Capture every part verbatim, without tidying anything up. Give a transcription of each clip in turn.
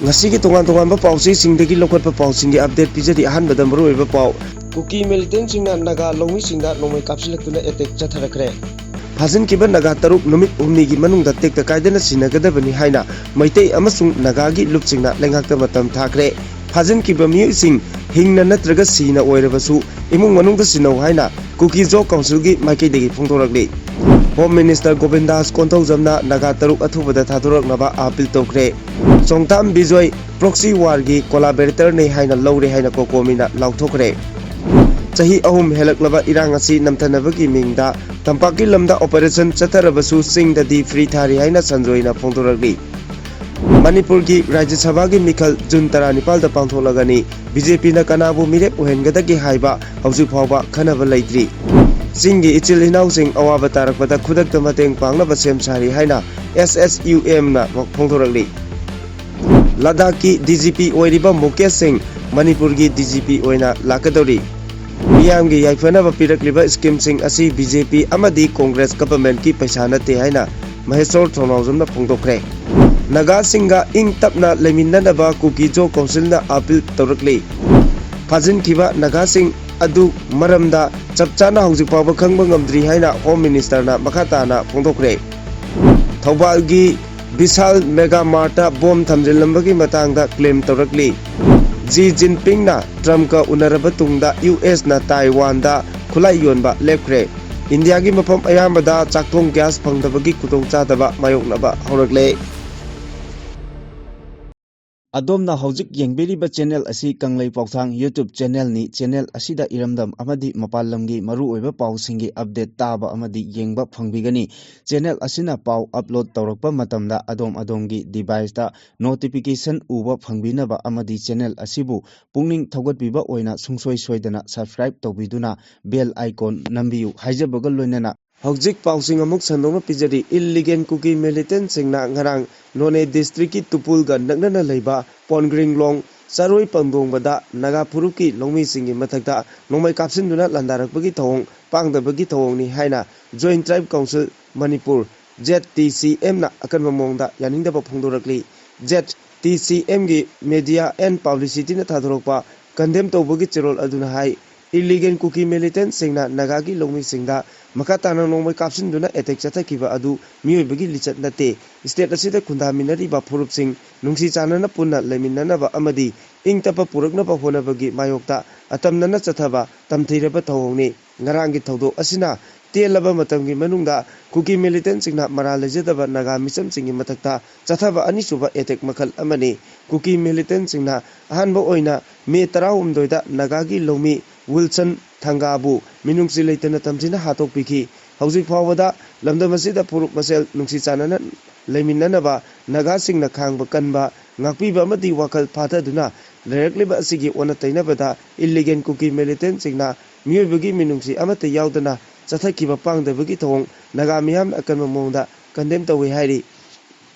ꯉꯁꯤꯒꯤ ꯇꯣꯉꯥꯟ ꯇꯣꯉꯥꯟꯕ ꯄꯥꯎꯆꯦꯁꯤꯡꯗꯒꯤ ꯂꯧꯈꯠꯄ ꯄꯥꯎꯁꯤꯡꯒꯤ update ꯄꯤꯖꯔꯤ꯫ ꯑꯍꯥꯟꯕꯗ ꯃꯔꯨꯑꯣꯏꯕ ꯄꯥꯎ꯫ ꯀꯨꯀꯤ militantꯁꯤꯡꯅ ꯅꯥꯒꯥ ꯂꯧꯃꯤꯁꯤꯡꯗ ꯅꯣꯡꯃꯩ ꯀꯥꯞꯁꯤꯜꯂꯛꯇꯨꯅ attack ꯆꯠꯊꯔꯛꯈ꯭ꯔꯦ꯫ ꯐꯥꯖꯤꯟꯈꯤꯕ ꯅꯥꯒꯥ ꯇꯔꯨꯛ ꯅꯨꯃꯤꯠ ꯍꯨꯝꯅꯤꯒꯤ ꯃꯅꯨꯡꯗ ꯇꯦꯛꯇ ꯀꯥꯏꯗꯅ ꯁꯤꯟꯅꯒꯗꯕꯅꯤ ꯍꯥꯏꯅ ꯃꯩꯇꯩ ꯑꯃꯁꯨꯡ ꯅꯥꯒꯥꯒꯤ ꯂꯨꯞꯁꯤꯡꯅ ꯂꯩꯉꯥꯛꯇ ꯃꯇꯝ ꯊꯥꯈ꯭ꯔꯦ꯫ ꯐꯥꯖꯤꯟꯈꯤꯕ ꯃꯤꯑꯣꯏꯁꯤꯡ ꯍꯤꯡꯅ ꯅꯠꯇ꯭ꯔꯒ ꯁꯤꯅ ꯑꯣꯏꯔꯕꯁꯨ ꯏꯃꯨꯡ ꯃꯅꯨꯡꯗ ꯁꯤꯟꯅꯧ ꯍꯥꯏꯅ ꯀꯨꯀꯤ ꯖꯣ ꯀꯥꯎꯟꯁꯤꯜꯒꯤ ꯃꯥꯏꯀꯩꯗꯒꯤ ꯐꯣꯡꯗꯣꯔꯛꯂꯤ꯫ Home Minister ꯒꯣꯕꯤꯟꯗꯥꯁ ꯀꯣꯟꯊꯧꯖꯝꯅ ꯅꯥꯒꯥ ꯇꯔꯨꯛ ꯑꯊꯨꯕꯗ ꯊꯥꯗꯣꯔꯛꯅꯕ appeal ꯇꯧꯈ꯭ꯔꯦ꯫ ꯆꯣꯡꯊꯥꯝ ꯕꯤꯖꯣꯏ proxy warꯒꯤ collaboratorꯅꯤ ꯍꯥꯏꯅ ꯂꯧꯔꯦ ꯍꯥꯏꯅ ꯀꯣꯀꯣꯃꯤꯅ ꯂꯥꯎꯊꯣꯛꯈ꯭ꯔꯦ꯫ ꯆꯍꯤ ꯑꯍꯨꯝ ꯍꯦꯜꯂꯛꯂꯕ ꯏꯔꯥꯡ ꯑꯁꯤ ꯅꯝꯊꯅꯕꯒꯤ ꯃꯤꯡꯗ ꯇꯝꯄꯥꯛꯀꯤ ꯂꯝꯗ operation ꯆꯠꯊꯔꯕꯁꯨ ꯆꯤꯡꯗꯗꯤ free ꯊꯥꯔꯤ ꯍꯥꯏꯅ ꯁꯟꯖꯣꯏꯅ ꯐꯣꯡꯗꯣꯔꯛꯂꯤ꯫ ꯃꯅꯤꯄꯨꯔꯒꯤ ꯔꯥꯖ꯭ꯌ ꯁꯚꯥꯒꯤ ꯃꯤꯈꯜ ꯖꯨꯟ ꯇꯔꯥꯅꯤꯄꯥꯜꯗ ꯄꯥꯡꯊꯣꯛꯂꯒꯅꯤ꯫ ꯕꯤ ꯖꯦ ꯄꯤꯅ ꯀꯅꯥꯕꯨ ꯃꯤꯔꯦꯞ ꯑꯣꯏꯍꯟꯒꯗꯒꯦ ꯍꯥꯏꯕ ꯍꯧꯖꯤꯛ ꯐꯥꯎꯕ ꯈꯟꯅꯕ ꯂꯩꯇ꯭ꯔꯤ꯫ ꯆꯤꯡꯒꯤ ꯏꯆꯤꯜ ꯏꯅꯥꯎꯁꯤꯡ ꯑꯋꯥꯕ ꯇꯥꯔꯛꯄꯗ ꯈꯨꯗꯛꯇ ꯃꯇꯦꯡ ꯄꯥꯡꯅꯕ ꯁꯦꯝ ꯁꯥꯔꯤ ꯍꯥꯏꯅ ꯑꯦꯁ S U ꯑꯦꯝꯅ ꯐꯣꯡꯗꯣꯔꯛꯂꯤ꯫ ꯂꯗꯥꯈꯀꯤ D G P ꯑꯣꯏꯔꯤꯕ ꯃꯨꯀꯦꯁ ꯁꯤꯡ ꯃꯅꯤꯄꯨꯔꯒꯤ ꯗꯤ ꯖꯤ ꯄꯤ ꯑꯣꯏꯅ ꯂꯥꯛꯀꯗꯧꯔꯤ꯫ ꯃꯤꯌꯥꯝꯒꯤ ꯌꯥꯏꯐꯅꯕ ꯄꯤꯔꯛꯂꯤꯕ schemeꯁꯤꯡ ꯑꯁꯤ ꯕꯤ ꯖꯦ ꯄꯤ ꯑꯃꯗꯤ Congress governmentꯀꯤ ꯄꯩꯁꯥ ꯅꯠꯇꯦ ꯍꯥꯏꯅ ꯃꯍꯦꯁꯣꯔ ꯊꯣꯡꯅꯥꯎꯖꯝꯅ ꯐꯣꯡꯗꯣꯛꯈ꯭ꯔꯦ꯫ ꯅꯥꯒꯥꯁꯤꯡꯒ ꯏꯪ ꯇꯞꯅ ꯂꯩꯃꯤꯟꯅꯅꯕ ꯀꯨꯀꯤ ꯖꯣ ꯀꯥꯎꯟꯁꯤꯜꯅ appeal ꯇꯧꯔꯛꯂꯤ꯫ ꯐꯥꯖꯤꯟꯈꯤꯕ ꯅꯥꯒꯥꯁꯤꯡ ꯑꯗꯨ ꯃꯔꯝꯗ ꯆꯞ ꯆꯥꯅ ꯍꯧꯖꯤꯛ ꯐꯥꯎꯕ ꯈꯪꯕ ꯉꯝꯗ꯭ꯔꯤ ꯍꯥꯏꯅ Home Ministerꯅ ꯃꯈꯥ ꯇꯥꯅ ꯐꯣꯡꯗꯣꯛꯈ꯭ꯔꯦ꯫ ꯊꯧꯕꯥꯜꯒꯤ ꯕꯤꯁꯥꯜ mega martꯇ bomb ꯊꯝꯖꯤꯜꯂꯝꯕꯒꯤ ꯃꯇꯥꯡꯗ claim ꯇꯧꯔꯛꯂꯤ꯫ ꯖꯤ ꯖꯤꯟꯄꯤꯡꯅ ꯇ꯭ꯔꯝꯞꯀ ꯎꯅꯔꯕ ꯇꯨꯡꯗ ꯌꯨ ꯑꯦꯁꯅ ꯇꯥꯏꯋꯥꯟꯗ ꯈꯨꯠꯂꯥꯏ ꯌꯣꯟꯕ ꯂꯦꯞꯈ꯭ꯔꯦ꯫ ꯏꯟꯗꯤꯌꯥꯒꯤ ꯃꯐꯝ ꯑꯌꯥꯝꯕꯗ ꯆꯥꯛꯊꯣꯡ gas ꯐꯪꯗꯕꯒꯤ ꯈꯨꯗꯣꯡꯆꯥꯗꯕ ꯃꯥꯌꯣꯛꯅꯕ ꯍꯧꯔꯛꯂꯦ꯫ ꯑꯗꯣꯝꯅ ꯍꯧꯖꯤꯛ ꯌꯦꯡꯕꯤꯔꯤꯕ channel ꯑꯁꯤ ꯀꯪꯂꯩ ꯄꯥꯎꯊꯥꯡ YouTube channelꯅꯤ꯫ Channel ꯑꯁꯤꯗ ꯏꯔꯝꯗꯝ ꯑꯃꯗꯤ ꯃꯄꯥꯟ ꯂꯝꯒꯤ ꯃꯔꯨꯑꯣꯏꯕ ꯄꯥꯎꯁꯤꯡꯒꯤ update ꯇꯥꯕ ꯑꯃꯗꯤ ꯌꯦꯡꯕ ꯐꯪꯕꯤꯒꯅꯤ꯫ Channel ꯑꯁꯤꯅ ꯄꯥꯎ upload ꯇꯧꯔꯛꯄ ꯃꯇꯝꯗ ꯑꯗꯣꯝ ꯑꯗꯣꯝꯒꯤ deviceꯇ notification ꯎꯕ ꯐꯪꯕꯤꯅꯕ ꯑꯃꯗꯤ channel ꯑꯁꯤꯕꯨ ꯄꯨꯛꯅꯤꯡ ꯊꯧꯒꯠꯄꯤꯕ ꯑꯣꯏꯅ ꯁꯨꯡꯁꯣꯏ ꯁꯣꯏꯗꯅ subscribe ꯇꯧꯕꯤꯗꯨꯅ bell icon ꯅꯝꯕꯤꯌꯨ ꯍꯥꯏꯖꯕꯒ ꯂꯣꯏꯅꯅ ꯍꯧꯖꯤꯛ ꯄꯥꯎꯁꯤꯡ ꯑꯃꯨꯛ ꯁꯟꯗꯣꯛꯅ ꯄꯤꯖꯔꯤ꯫ Illegal ꯀꯨꯀꯤ militantꯁꯤꯡꯅ ꯉꯔꯥꯡ ꯅꯣꯅꯦ districtꯀꯤ ꯇꯨꯄꯨꯜꯒ ꯅꯛꯅꯅ ꯂꯩꯕ ꯄꯣꯟꯒ꯭ꯔꯤꯡꯂꯣꯡ ꯆꯔꯣꯏ ꯄꯝꯗꯣꯡꯕꯗ ꯅꯥꯒꯥ ꯐꯨꯔꯨꯞꯀꯤ ꯂꯧꯃꯤꯁꯤꯡꯒꯤ ꯃꯊꯛꯇ ꯅꯣꯡꯃꯩ ꯀꯥꯞꯁꯤꯟꯗꯨꯅ ꯂꯥꯟꯗꯥꯔꯛꯄꯒꯤ ꯊꯧꯑꯣꯡ ꯄꯥꯡꯗꯕꯒꯤ ꯊꯧꯑꯣꯡꯅꯤ ꯍꯥꯏꯅ Joint Tribe Council Manipur, J T C ꯑꯦꯝꯅ ꯑꯀꯟꯕ ꯃꯑꯣꯡꯗ ꯌꯥꯅꯤꯡꯗꯕ ꯐꯣꯡꯗꯣꯔꯛꯂꯤ꯫ ꯖꯦꯠ ꯇꯤ ꯁꯤ ꯑꯦꯝꯒꯤ Media and Publicityꯅ ꯊꯥꯗꯣꯔꯛꯄ condemn ꯇꯧꯕꯒꯤ ꯆꯦꯔꯣꯜ ꯑꯗꯨꯅ ꯍꯥꯏ, illegal Kuki militantꯁꯤꯡꯅ ꯅꯥꯒꯥꯒꯤ ꯂꯧꯃꯤꯁꯤꯡꯗ ꯃꯈꯥ ꯇꯥꯅ ꯅꯣꯡꯃꯩ ꯀꯥꯞꯁꯤꯟꯗꯨꯅ attack ꯆꯠꯊꯈꯤꯕ ꯑꯗꯨ ꯃꯤꯑꯣꯏꯕꯒꯤ ꯂꯤꯆꯠ ꯅꯠꯇꯦ꯫ State ꯑꯁꯤꯗ ꯈꯨꯟꯗꯥꯃꯤꯟꯅꯔꯤꯕ ꯐꯨꯔꯨꯞꯁꯤꯡ ꯅꯨꯡꯁꯤ ꯆꯥꯟꯅꯅ ꯄꯨꯟꯅ ꯂꯩꯃꯤꯟꯅꯅꯕ ꯑꯃꯗꯤ ꯏꯪ ꯇꯞꯄ ꯄꯨꯔꯛꯅꯕ ꯍꯣꯠꯅꯕꯒꯤ ꯃꯥꯌꯣꯛꯇ ꯑꯇꯝꯅꯅ ꯆꯠꯊꯕ ꯇꯝꯊꯤꯔꯕ ꯊꯧꯑꯣꯡꯅꯤ꯫ ꯉꯔꯥꯡꯒꯤ ꯊꯧꯗꯣꯛ ꯑꯁꯤꯅ ꯇꯦꯜꯂꯕ ꯃꯇꯝꯒꯤ ꯃꯅꯨꯡꯗ ꯀꯨꯀꯤ militantꯁꯤꯡꯅ ꯃꯔꯥꯜ ꯂꯩꯖꯗꯕ ꯅꯥꯒꯥ ꯃꯤꯆꯝꯁꯤꯡꯒꯤ ꯃꯊꯛꯇ ꯆꯠꯊꯕ ꯑꯅꯤꯁꯨꯕ attack ꯃꯈꯜ ꯑꯃꯅꯤ꯫ ꯀꯨꯀꯤ militantꯁꯤꯡꯅ ꯑꯍꯥꯟꯕ ꯑꯣꯏꯅ ꯃꯦ ꯇꯔꯥꯍꯨꯝꯗꯣꯏꯗ ꯅꯥꯒꯥꯒꯤ ꯂꯧꯃꯤ ꯋꯤꯜꯁꯟ ꯊꯪꯒꯥꯕꯨ ꯃꯤꯅꯨꯡꯁꯤ ꯂꯩꯇꯅ ꯇꯝꯊꯤꯅ ꯍꯥꯠꯇꯣꯛꯄꯤꯈꯤ꯫ ꯍꯧꯖꯤꯛ ꯐꯥꯎꯕꯗ ꯂꯝꯗꯝ ꯑꯁꯤꯗ ꯐꯨꯔꯨꯞ ꯃꯁꯦꯜ ꯅꯨꯡꯁꯤ ꯆꯥꯟꯅꯅ ꯂꯩꯃꯤꯟꯅꯅꯕ ꯅꯥꯒꯥꯁꯤꯡꯅ ꯈꯥꯡꯕ ꯀꯟꯕ, ꯉꯥꯛꯄꯤꯕ ꯑꯃꯗꯤ ꯋꯥꯈꯜ ꯐꯥꯊꯗꯨꯅ ꯂꯩꯔꯛꯂꯤꯕ ꯑꯁꯤꯒꯤ ꯑꯣꯟꯅ ꯇꯩꯅꯕꯗ illegal ꯀꯨꯀꯤ militantꯁꯤꯡꯅ ꯃꯤꯑꯣꯏꯕꯒꯤ ꯃꯤꯅꯨꯡꯁꯤ ꯑꯃꯠꯇ ꯌꯥꯎꯗꯅ ꯆꯠꯊꯈꯤꯕ ꯄꯥꯡꯗꯕꯒꯤ ꯊꯧꯑꯣꯡ ꯅꯥꯒꯥ ꯃꯤꯌꯥꯝꯅ ꯑꯀꯟꯕ ꯃꯑꯣꯡꯗ condemn ꯇꯧꯏ ꯍꯥꯏꯔꯤ꯫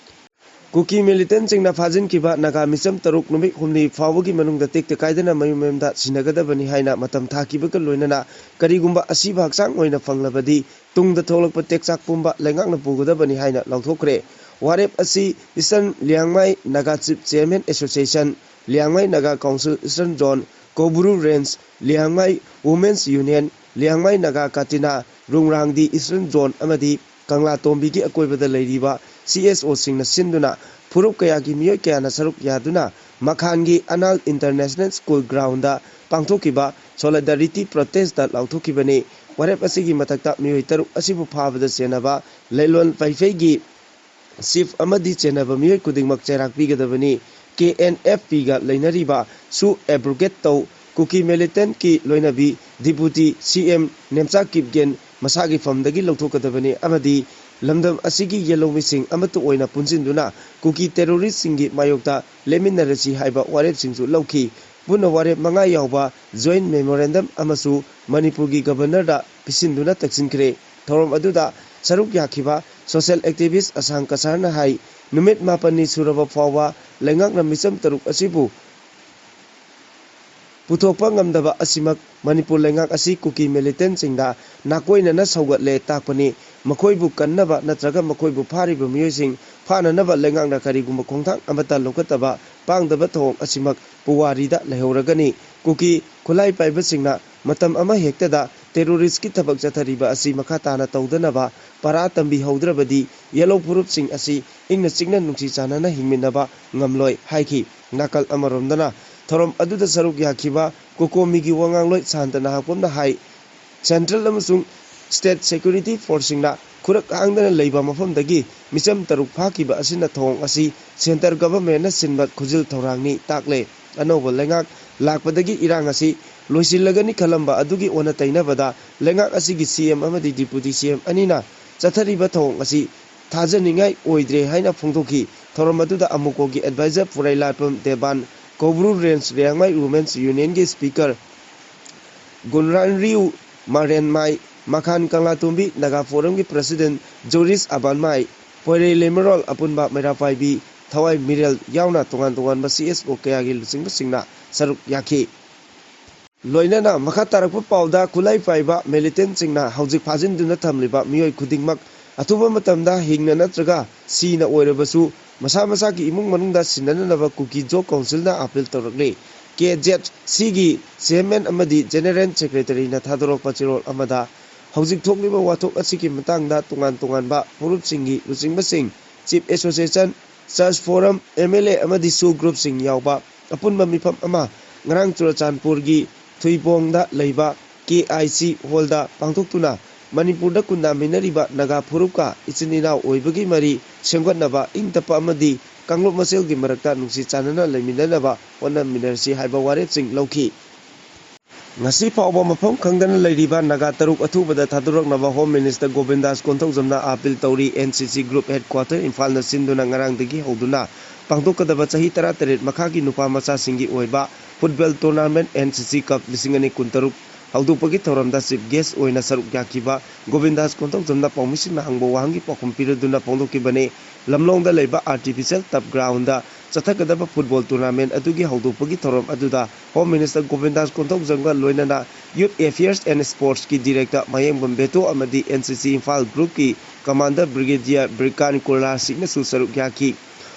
ꯀꯨꯀꯤ militantꯁꯤꯡꯅ ꯐꯥꯖꯤꯟꯈꯤꯕ ꯅꯥꯒꯥ ꯃꯤꯆꯝ ꯇꯔꯨꯛ ꯅꯨꯃꯤꯠ ꯍꯨꯝꯅꯤ ꯐꯥꯎꯕꯒꯤ ꯃꯅꯨꯡꯗ ꯇꯦꯛꯇ ꯀꯥꯏꯗꯅ ꯃꯌꯨꯝ ꯃꯌꯨꯝꯗ ꯁꯤꯟꯅꯒꯗꯕꯅꯤ ꯍꯥꯏꯅ ꯃꯇꯝ ꯊꯥꯈꯤꯕꯒ ꯂꯣꯏꯅꯅ ꯀꯔꯤꯒꯨꯝꯕ ꯑꯁꯤꯕ ꯍꯛꯆꯥꯡ ꯑꯣꯏꯅ ꯐꯪꯂꯕꯗꯤ ꯇꯨꯡꯗ ꯊꯣꯛꯂꯛꯄ ꯇꯦꯛꯆꯥꯛ ꯄꯨꯝꯕ ꯂꯩꯉꯥꯛꯅ ꯄꯨꯒꯗꯕꯅꯤ ꯍꯥꯏꯅ ꯂꯥꯎꯊꯣꯛꯈ꯭ꯔꯦ꯫ ꯋꯥꯔꯦꯞ ꯑꯁꯤ Eastern Liangmai Naga Chief Chairman Association, Liangmai Naga Council Eastern Zone, Koubru Range, Liangmai Women's Union, Liangmai Naga ꯀꯥꯇꯤꯅꯥ, ꯔꯨꯡꯔꯥꯡꯗꯤ Eastern Zone ꯑꯃꯗꯤ ꯀꯪꯂꯥꯇꯣꯝꯕꯤꯒꯤ ꯑꯀꯣꯏꯕꯗ ꯂꯩꯔꯤꯕ C S Oꯁꯤꯡꯅ ꯁꯤꯟꯗꯨꯅ ꯐꯨꯔꯨꯞ ꯀꯌꯥꯒꯤ ꯃꯤꯑꯣꯏ ꯀꯌꯥꯅ ꯁꯔꯨꯛ ꯌꯥꯗꯨꯅ ꯃꯈꯥꯟꯒꯤ ꯑꯅꯥꯜ International School Groundꯗ ꯄꯥꯡꯊꯣꯛꯈꯤꯕ Solidarity Protestꯇ ꯂꯥꯎꯊꯣꯛꯈꯤꯕꯅꯤ꯫ ꯋꯥꯔꯦꯞ ꯑꯁꯤꯒꯤ ꯃꯊꯛꯇ ꯃꯤꯑꯣꯏ ꯇꯔꯨꯛ ꯑꯁꯤꯕꯨ ꯐꯥꯕꯗ ꯆꯦꯟꯅꯕ ꯂꯩꯂꯣꯟ ꯄꯥꯏꯐꯩꯒꯤ Chief ꯑꯃꯗꯤ ꯆꯦꯟꯅꯕ ꯃꯤꯑꯣꯏ ꯈꯨꯗꯤꯡꯃꯛ ꯆꯩꯔꯥꯛ ꯄꯤꯒꯗꯕꯅꯤ꯫ K N F Pꯒ ꯂꯩꯅꯔꯤꯕ ꯁꯨ abrogate ꯇꯧ꯫ ꯀꯨꯀꯤ militantꯀꯤ ꯂꯣꯏꯅꯕꯤ Deputy C M Nemcha Kipgen ꯃꯁꯥꯒꯤ ꯐꯝꯗꯒꯤ ꯂꯧꯊꯣꯛꯀꯗꯕꯅꯤ ꯑꯃꯗꯤ ꯂꯝꯗꯝ ꯑꯁꯤꯒꯤ ꯌꯦꯜꯍꯧꯃꯤꯁꯤꯡ ꯑꯃꯠꯇ ꯑꯣꯏꯅ ꯄꯨꯟꯁꯤꯟꯗꯨꯅ ꯀꯨꯀꯤ terroristꯁꯤꯡꯒꯤ ꯃꯥꯌꯣꯛꯇ ꯂꯦꯞꯃꯤꯟꯅꯔꯁꯤ ꯍꯥꯏꯕ ꯋꯥꯔꯦꯞꯁꯤꯡꯁꯨ ꯂꯧꯈꯤ꯫ ꯄꯨꯟꯅ ꯋꯥꯔꯦꯞ ꯃꯉꯥ ꯌꯥꯎꯕ joint memorandum ꯑꯃꯁꯨ ꯃꯅꯤꯄꯨꯔꯒꯤ Governorꯗ ꯄꯤꯁꯤꯟꯗꯨꯅ ꯇꯛꯁꯤꯟꯈ꯭ꯔꯦ꯫ ꯊꯧꯔꯝ ꯑꯗꯨꯗ ꯁꯔꯨꯛ ꯌꯥꯈꯤꯕ social activist ꯑꯁꯥꯡ ꯀꯁꯥꯔꯅ ꯍꯥꯏ, ꯅꯨꯃꯤꯠ ꯃꯥꯄꯟꯅꯤ ꯁꯨꯔꯕ ꯐꯥꯎꯕ ꯂꯩꯉꯥꯛꯅ ꯃꯤꯆꯝ ꯇꯔꯨꯛ ꯑꯁꯤꯕꯨ ꯄꯨꯊꯣꯛꯄ ꯉꯝꯗꯕ ꯑꯁꯤꯃꯛ ꯃꯅꯤꯄꯨꯔ ꯂꯩꯉꯥꯛ ꯑꯁꯤ ꯀꯨꯀꯤ ꯃꯤꯂꯤꯇꯦꯟꯁꯤꯡꯗ ꯅꯥꯀꯣꯏꯅꯅ ꯁꯧꯒꯠꯂꯦ ꯇꯥꯛꯄꯅꯤ꯫ ꯃꯈꯣꯏꯕꯨ ꯀꯟꯅꯕ ꯅꯠꯇ꯭ꯔꯒ ꯃꯈꯣꯏꯕꯨ ꯐꯥꯔꯤꯕ ꯃꯤꯑꯣꯏꯁꯤꯡ ꯐꯥꯅꯅꯕ ꯂꯩꯉꯥꯛꯅ ꯀꯔꯤꯒꯨꯝꯕ ꯈꯣꯡꯊꯥꯡ ꯑꯃꯠꯇ ꯂꯧꯈꯠꯇꯕ ꯄꯥꯡꯗꯕ ꯊꯧꯑꯣꯡ ꯑꯁꯤꯃꯛ ꯄꯨꯋꯥꯔꯤꯗ ꯂꯩꯍꯧꯔꯒꯅꯤ꯫ ꯀꯨꯀꯤ ꯈꯨꯠꯂꯥꯏ ꯄꯥꯏꯕꯁꯤꯡꯅ ꯃꯇꯝ ꯑꯃ ꯍꯦꯛꯇꯗ ꯇꯦꯔꯣꯔꯤꯁꯀꯤ ꯊꯕꯛ ꯆꯠꯊꯔꯤꯕ ꯑꯁꯤ ꯃꯈꯥ ꯇꯥꯅ ꯇꯧꯗꯅꯕ ꯄꯔꯥ ꯇꯝꯕꯤꯍꯧꯗ꯭ꯔꯕꯗꯤ ꯌꯦꯜꯂꯣ ꯐꯨꯔꯨꯞꯁꯤꯡ ꯑꯁꯤ ꯏꯪꯅ ꯆꯤꯛꯅ ꯅꯨꯡꯁꯤ ꯆꯥꯟꯅꯅ ꯍꯤꯡꯃꯤꯟꯅꯕ ꯉꯝꯂꯣꯏ ꯍꯥꯏꯈꯤ꯫ ꯅꯥꯀꯜ ꯑꯃꯔꯣꯝꯗꯅ ꯊꯧꯔꯝ ꯑꯗꯨꯗ ꯁꯔꯨꯛ ꯌꯥꯈꯤꯕ ꯀꯣꯀꯣꯃꯤꯒꯤ ꯋꯥꯉꯥꯡꯂꯣꯏ ꯁꯥꯟꯇ ꯅꯍꯥꯄꯝꯅ ꯍꯥꯏ, ꯁꯦꯟꯇ꯭ꯔꯦꯜ ꯑꯃꯁꯨꯡ ꯁ꯭ꯇꯦꯠ ꯁꯦꯀ꯭ꯌꯨꯔꯤꯇꯤ ꯐꯣꯔꯁꯁꯤꯡꯅ ꯈꯨꯔꯛ ꯍꯥꯡꯗꯅ ꯂꯩꯕ ꯃꯐꯝꯗꯒꯤ ꯃꯤꯆꯝ ꯇꯔꯨꯛ ꯐꯥꯈꯤꯕ ꯑꯁꯤꯅ ꯊꯧꯑꯣꯡ ꯑꯁꯤ ꯁꯦꯟꯇꯔ ꯒꯚꯔꯟꯃꯦꯟꯠꯅ ꯁꯤꯟꯕ ꯈꯨꯖꯤꯜ ꯊꯧꯔꯥꯡꯅꯤ ꯇꯥꯛꯂꯦ꯫ ꯑꯅꯧꯕ ꯂꯩꯉꯥꯛ ꯂꯥꯛꯄꯗꯒꯤ ꯏꯔꯥꯡ ꯑꯁꯤ ꯂꯣꯏꯁꯤꯜꯂꯒꯅꯤ ꯈꯜꯂꯝꯕ ꯑꯗꯨꯒꯤ ꯑꯣꯟꯅ ꯇꯩꯅꯕꯗ ꯂꯩꯉꯥꯛ ꯑꯁꯤꯒꯤ ꯁꯤ ꯑꯦꯝ ꯑꯃꯗꯤ ꯗꯤꯄꯨꯇꯤ ꯁꯤ ꯑꯦꯝ ꯑꯅꯤꯅ ꯆꯠꯊꯔꯤꯕ ꯊꯧꯑꯣꯡ ꯑꯁꯤ ꯊꯥꯖꯅꯤꯡꯉꯥꯏ ꯑꯣꯏꯗ꯭ꯔꯦ ꯍꯥꯏꯅ ꯐꯣꯡꯗꯣꯛꯈꯤ꯫ ꯊꯧꯔꯝ ꯑꯗꯨꯗ ꯑꯃꯨꯀꯣꯒꯤ adviser Pureilatpam Deban, Koubru range Riyangmei women's ꯌꯨꯅꯤꯌꯟꯒꯤ ꯁ꯭ꯄꯤꯀꯔ ꯒꯨꯟꯔꯥꯟꯔꯤꯎ ꯃꯥꯔꯦꯟꯃꯥꯏ, ꯃꯈꯥꯟ ꯀꯪꯂꯥꯇꯣꯝꯕꯤ, ꯅꯥꯒꯥ ꯐꯣꯔꯝꯒꯤ ꯄ꯭ꯔꯁꯤꯗꯦꯟꯠ ꯖꯣꯔꯤꯁ ꯑꯕꯥꯟꯃꯥꯏ, ꯄꯣꯏꯔꯩ ꯂꯩꯃꯔꯣꯜ ꯑꯄꯨꯟꯕ ꯃꯩꯔꯥꯄꯥꯏꯕꯤ, ꯊꯋꯥꯏ ꯃꯤꯔꯦꯜ ꯌꯥꯎꯅ ꯇꯣꯉꯥꯟ ꯇꯣꯉꯥꯟꯕ ꯁꯤ ꯑꯦꯁ ꯑꯣ ꯀꯌꯥꯒꯤ ꯂꯨꯆꯤꯡꯕꯁꯤꯡꯅ ꯁꯔꯨꯛ ꯌꯥꯈꯤ꯫ ꯂꯣꯏꯅꯅ ꯃꯈꯥ ꯇꯥꯔꯛꯄ ꯄꯥꯎꯗ ꯈꯨꯠꯂꯥꯏ ꯄꯥꯏꯕ ꯃꯤꯂꯤꯇꯦꯟꯠꯁꯤꯡꯅ ꯍꯧꯖꯤꯛ ꯐꯥꯖꯤꯟꯗꯨꯅ ꯊꯝꯂꯤꯕ ꯃꯤꯑꯣꯏ ꯈꯨꯗꯤꯡꯃꯛ ꯑꯊꯨꯕ ꯃꯇꯝꯗ ꯍꯤꯡꯅ ꯅꯠꯇ꯭ꯔꯒ ꯁꯤꯅ ꯑꯣꯏꯔꯕꯁꯨ ꯃꯁꯥ ꯃꯁꯥꯒꯤ ꯏꯃꯨꯡ ꯃꯅꯨꯡꯗ ꯁꯤꯟꯅꯅꯕ ꯀꯨꯀꯤ ꯖꯣ ꯀꯥꯎꯟꯁꯤꯜꯅ ꯑꯥꯄꯤꯜ ꯇꯧꯔꯛꯂꯤ꯫ ꯀꯦ ꯖꯦꯠ ꯁꯤꯒꯤ ꯆꯤꯌꯔꯃꯦꯟ ꯑꯃꯗꯤ ꯖꯦꯅꯦꯔꯦꯜ ꯁꯦꯀ꯭ꯔꯦꯇꯔꯤꯅ ꯊꯥꯗꯣꯔꯛꯄ ꯆꯦꯔꯣꯜ ꯑꯃꯗ ꯍꯧꯖꯤꯛ ꯊꯣꯛꯂꯤꯕ ꯋꯥꯊꯣꯛ ꯑꯁꯤꯒꯤ ꯃꯇꯥꯡꯗ ꯇꯣꯉꯥꯟ ꯇꯣꯉꯥꯟꯕ ꯐꯨꯔꯨꯞꯁꯤꯡꯒꯤ ꯂꯨꯆꯤꯡꯕꯁꯤꯡ, chief association, church forum, M L A ꯑꯃꯗꯤ ꯁꯨ ꯒ꯭ꯔꯨꯞꯁꯤꯡ ꯌꯥꯎꯕ ꯑꯄꯨꯟꯕ ꯃꯤꯐꯝ ꯑꯃ ꯉꯔꯥꯡ ꯆꯨꯔꯆꯥꯟꯄꯨꯔꯒꯤ ꯊꯨꯏꯕꯣꯡꯗ ꯂꯩꯕ ꯀꯦ ꯑꯥꯏ ꯁꯤ ꯍꯣꯜꯗ ꯄꯥꯡꯊꯣꯛꯇꯨꯅ ꯃꯅꯤꯄꯨꯔꯗ ꯈꯨꯟꯗꯥꯃꯤꯟꯅꯔꯤꯕ ꯅꯥꯒꯥ ꯐꯨꯔꯨꯞꯀ ꯏꯆꯤꯟ ꯏꯅꯥꯎ ꯑꯣꯏꯕꯒꯤ ꯃꯔꯤ ꯁꯦꯝꯒꯠꯅꯕ, ꯏꯪ ꯇꯞꯄ ꯑꯃꯗꯤ ꯀꯥꯡꯂꯨꯞ ꯃꯁꯦꯜꯒꯤ ꯃꯔꯛꯇ ꯅꯨꯡꯁꯤ ꯆꯥꯟꯅꯅ ꯂꯩꯃꯤꯟꯅꯅꯕ ꯍꯣꯠꯅꯃꯤꯟꯅꯔꯁꯤ ꯍꯥꯏꯕ ꯋꯥꯔꯦꯞꯁꯤꯡ ꯂꯧꯈꯤ꯫ ꯉꯁꯤ ꯐꯥꯎꯕ ꯃꯐꯝ ꯈꯪꯗꯅ ꯂꯩꯔꯤꯕ ꯅꯥꯒꯥ ꯇꯔꯨꯛ ꯑꯊꯨꯕꯗ ꯊꯥꯗꯣꯔꯛꯅꯕ ꯍꯣꯝ ꯃꯤꯅꯤꯁꯇꯔ ꯒꯣꯕꯤꯟꯗꯥꯁ ꯀꯣꯟꯊꯧꯖꯝꯅ ꯑꯥꯄꯤꯜ ꯇꯧꯔꯤ꯫ ꯑꯦꯟ ꯁꯤ ꯁꯤ ꯒ꯭ꯔꯨꯞ ꯍꯦꯗꯀ꯭ꯋꯥꯇꯔ ꯏꯝꯐꯥꯜꯅ ꯁꯤꯟꯗꯨꯅ ꯉꯔꯥꯡꯗꯒꯤ ꯍꯧꯗꯨꯅ ꯄꯥꯡꯊꯣꯛꯀꯗꯕ ꯆꯍꯤ ꯇꯔꯥꯇꯔꯦꯠ ꯃꯈꯥꯒꯤ ꯅꯨꯄꯥ ꯃꯆꯥꯁꯤꯡꯒꯤ ꯑꯣꯏꯕ ꯐꯨꯠꯕꯣꯜ ꯇꯣꯔꯅꯥꯃꯦꯟꯠ ꯑꯦꯟ ꯁꯤ ꯁꯤ ꯀꯞ ꯂꯤꯁꯤꯡ ꯑꯅꯤ ꯀꯨꯟꯇꯔꯨꯛ ꯍꯧꯗꯣꯛꯄꯒꯤ ꯊꯧꯔꯝꯗ ꯆꯤꯐ ꯒꯦꯁ ꯑꯣꯏꯅ ꯁꯔꯨꯛ ꯌꯥꯈꯤꯕ ꯒꯣꯕꯤꯟꯗꯥꯁ ꯀꯣꯟꯊꯧꯖꯝꯅ ꯄꯥꯎꯃꯤꯁꯤꯡꯅ ꯍꯪꯕ ꯋꯥꯍꯪꯒꯤ ꯄꯥꯎꯈꯨꯝ ꯄꯤꯔꯗꯨꯅ ꯐꯣꯡꯗꯣꯛꯈꯤꯕꯅꯤ꯫ ꯂꯝꯂꯣꯡꯗ ꯂꯩꯕ ꯑꯥꯔꯇꯤꯐꯤꯁꯤꯌꯦꯜ ꯇꯞ ꯒ꯭ꯔꯥꯎꯟꯗ ꯆꯠꯊꯒꯗꯕ football tournament ꯑꯗꯨꯒꯤ ꯍꯧꯗꯣꯛꯄꯒꯤ ꯊꯧꯔꯝ ꯑꯗꯨꯗ Home Minister ꯒꯣꯕꯤꯟꯗꯥꯁ ꯀꯣꯟꯊꯧꯖꯝꯒ ꯂꯣꯏꯅꯅ Youth Affairs and Sports ꯀꯤ Director ꯃꯌꯦꯡꯕꯝ ꯕꯦꯇꯣ ꯑꯃꯗꯤ N C C Imphal Group ꯀꯤ Commander Brigadier ꯕ꯭ꯔꯤꯀꯥꯟ ꯀꯨꯔꯂꯥꯁꯤꯡꯅꯁꯨ ꯁꯔꯨꯛ ꯌꯥꯈꯤ꯫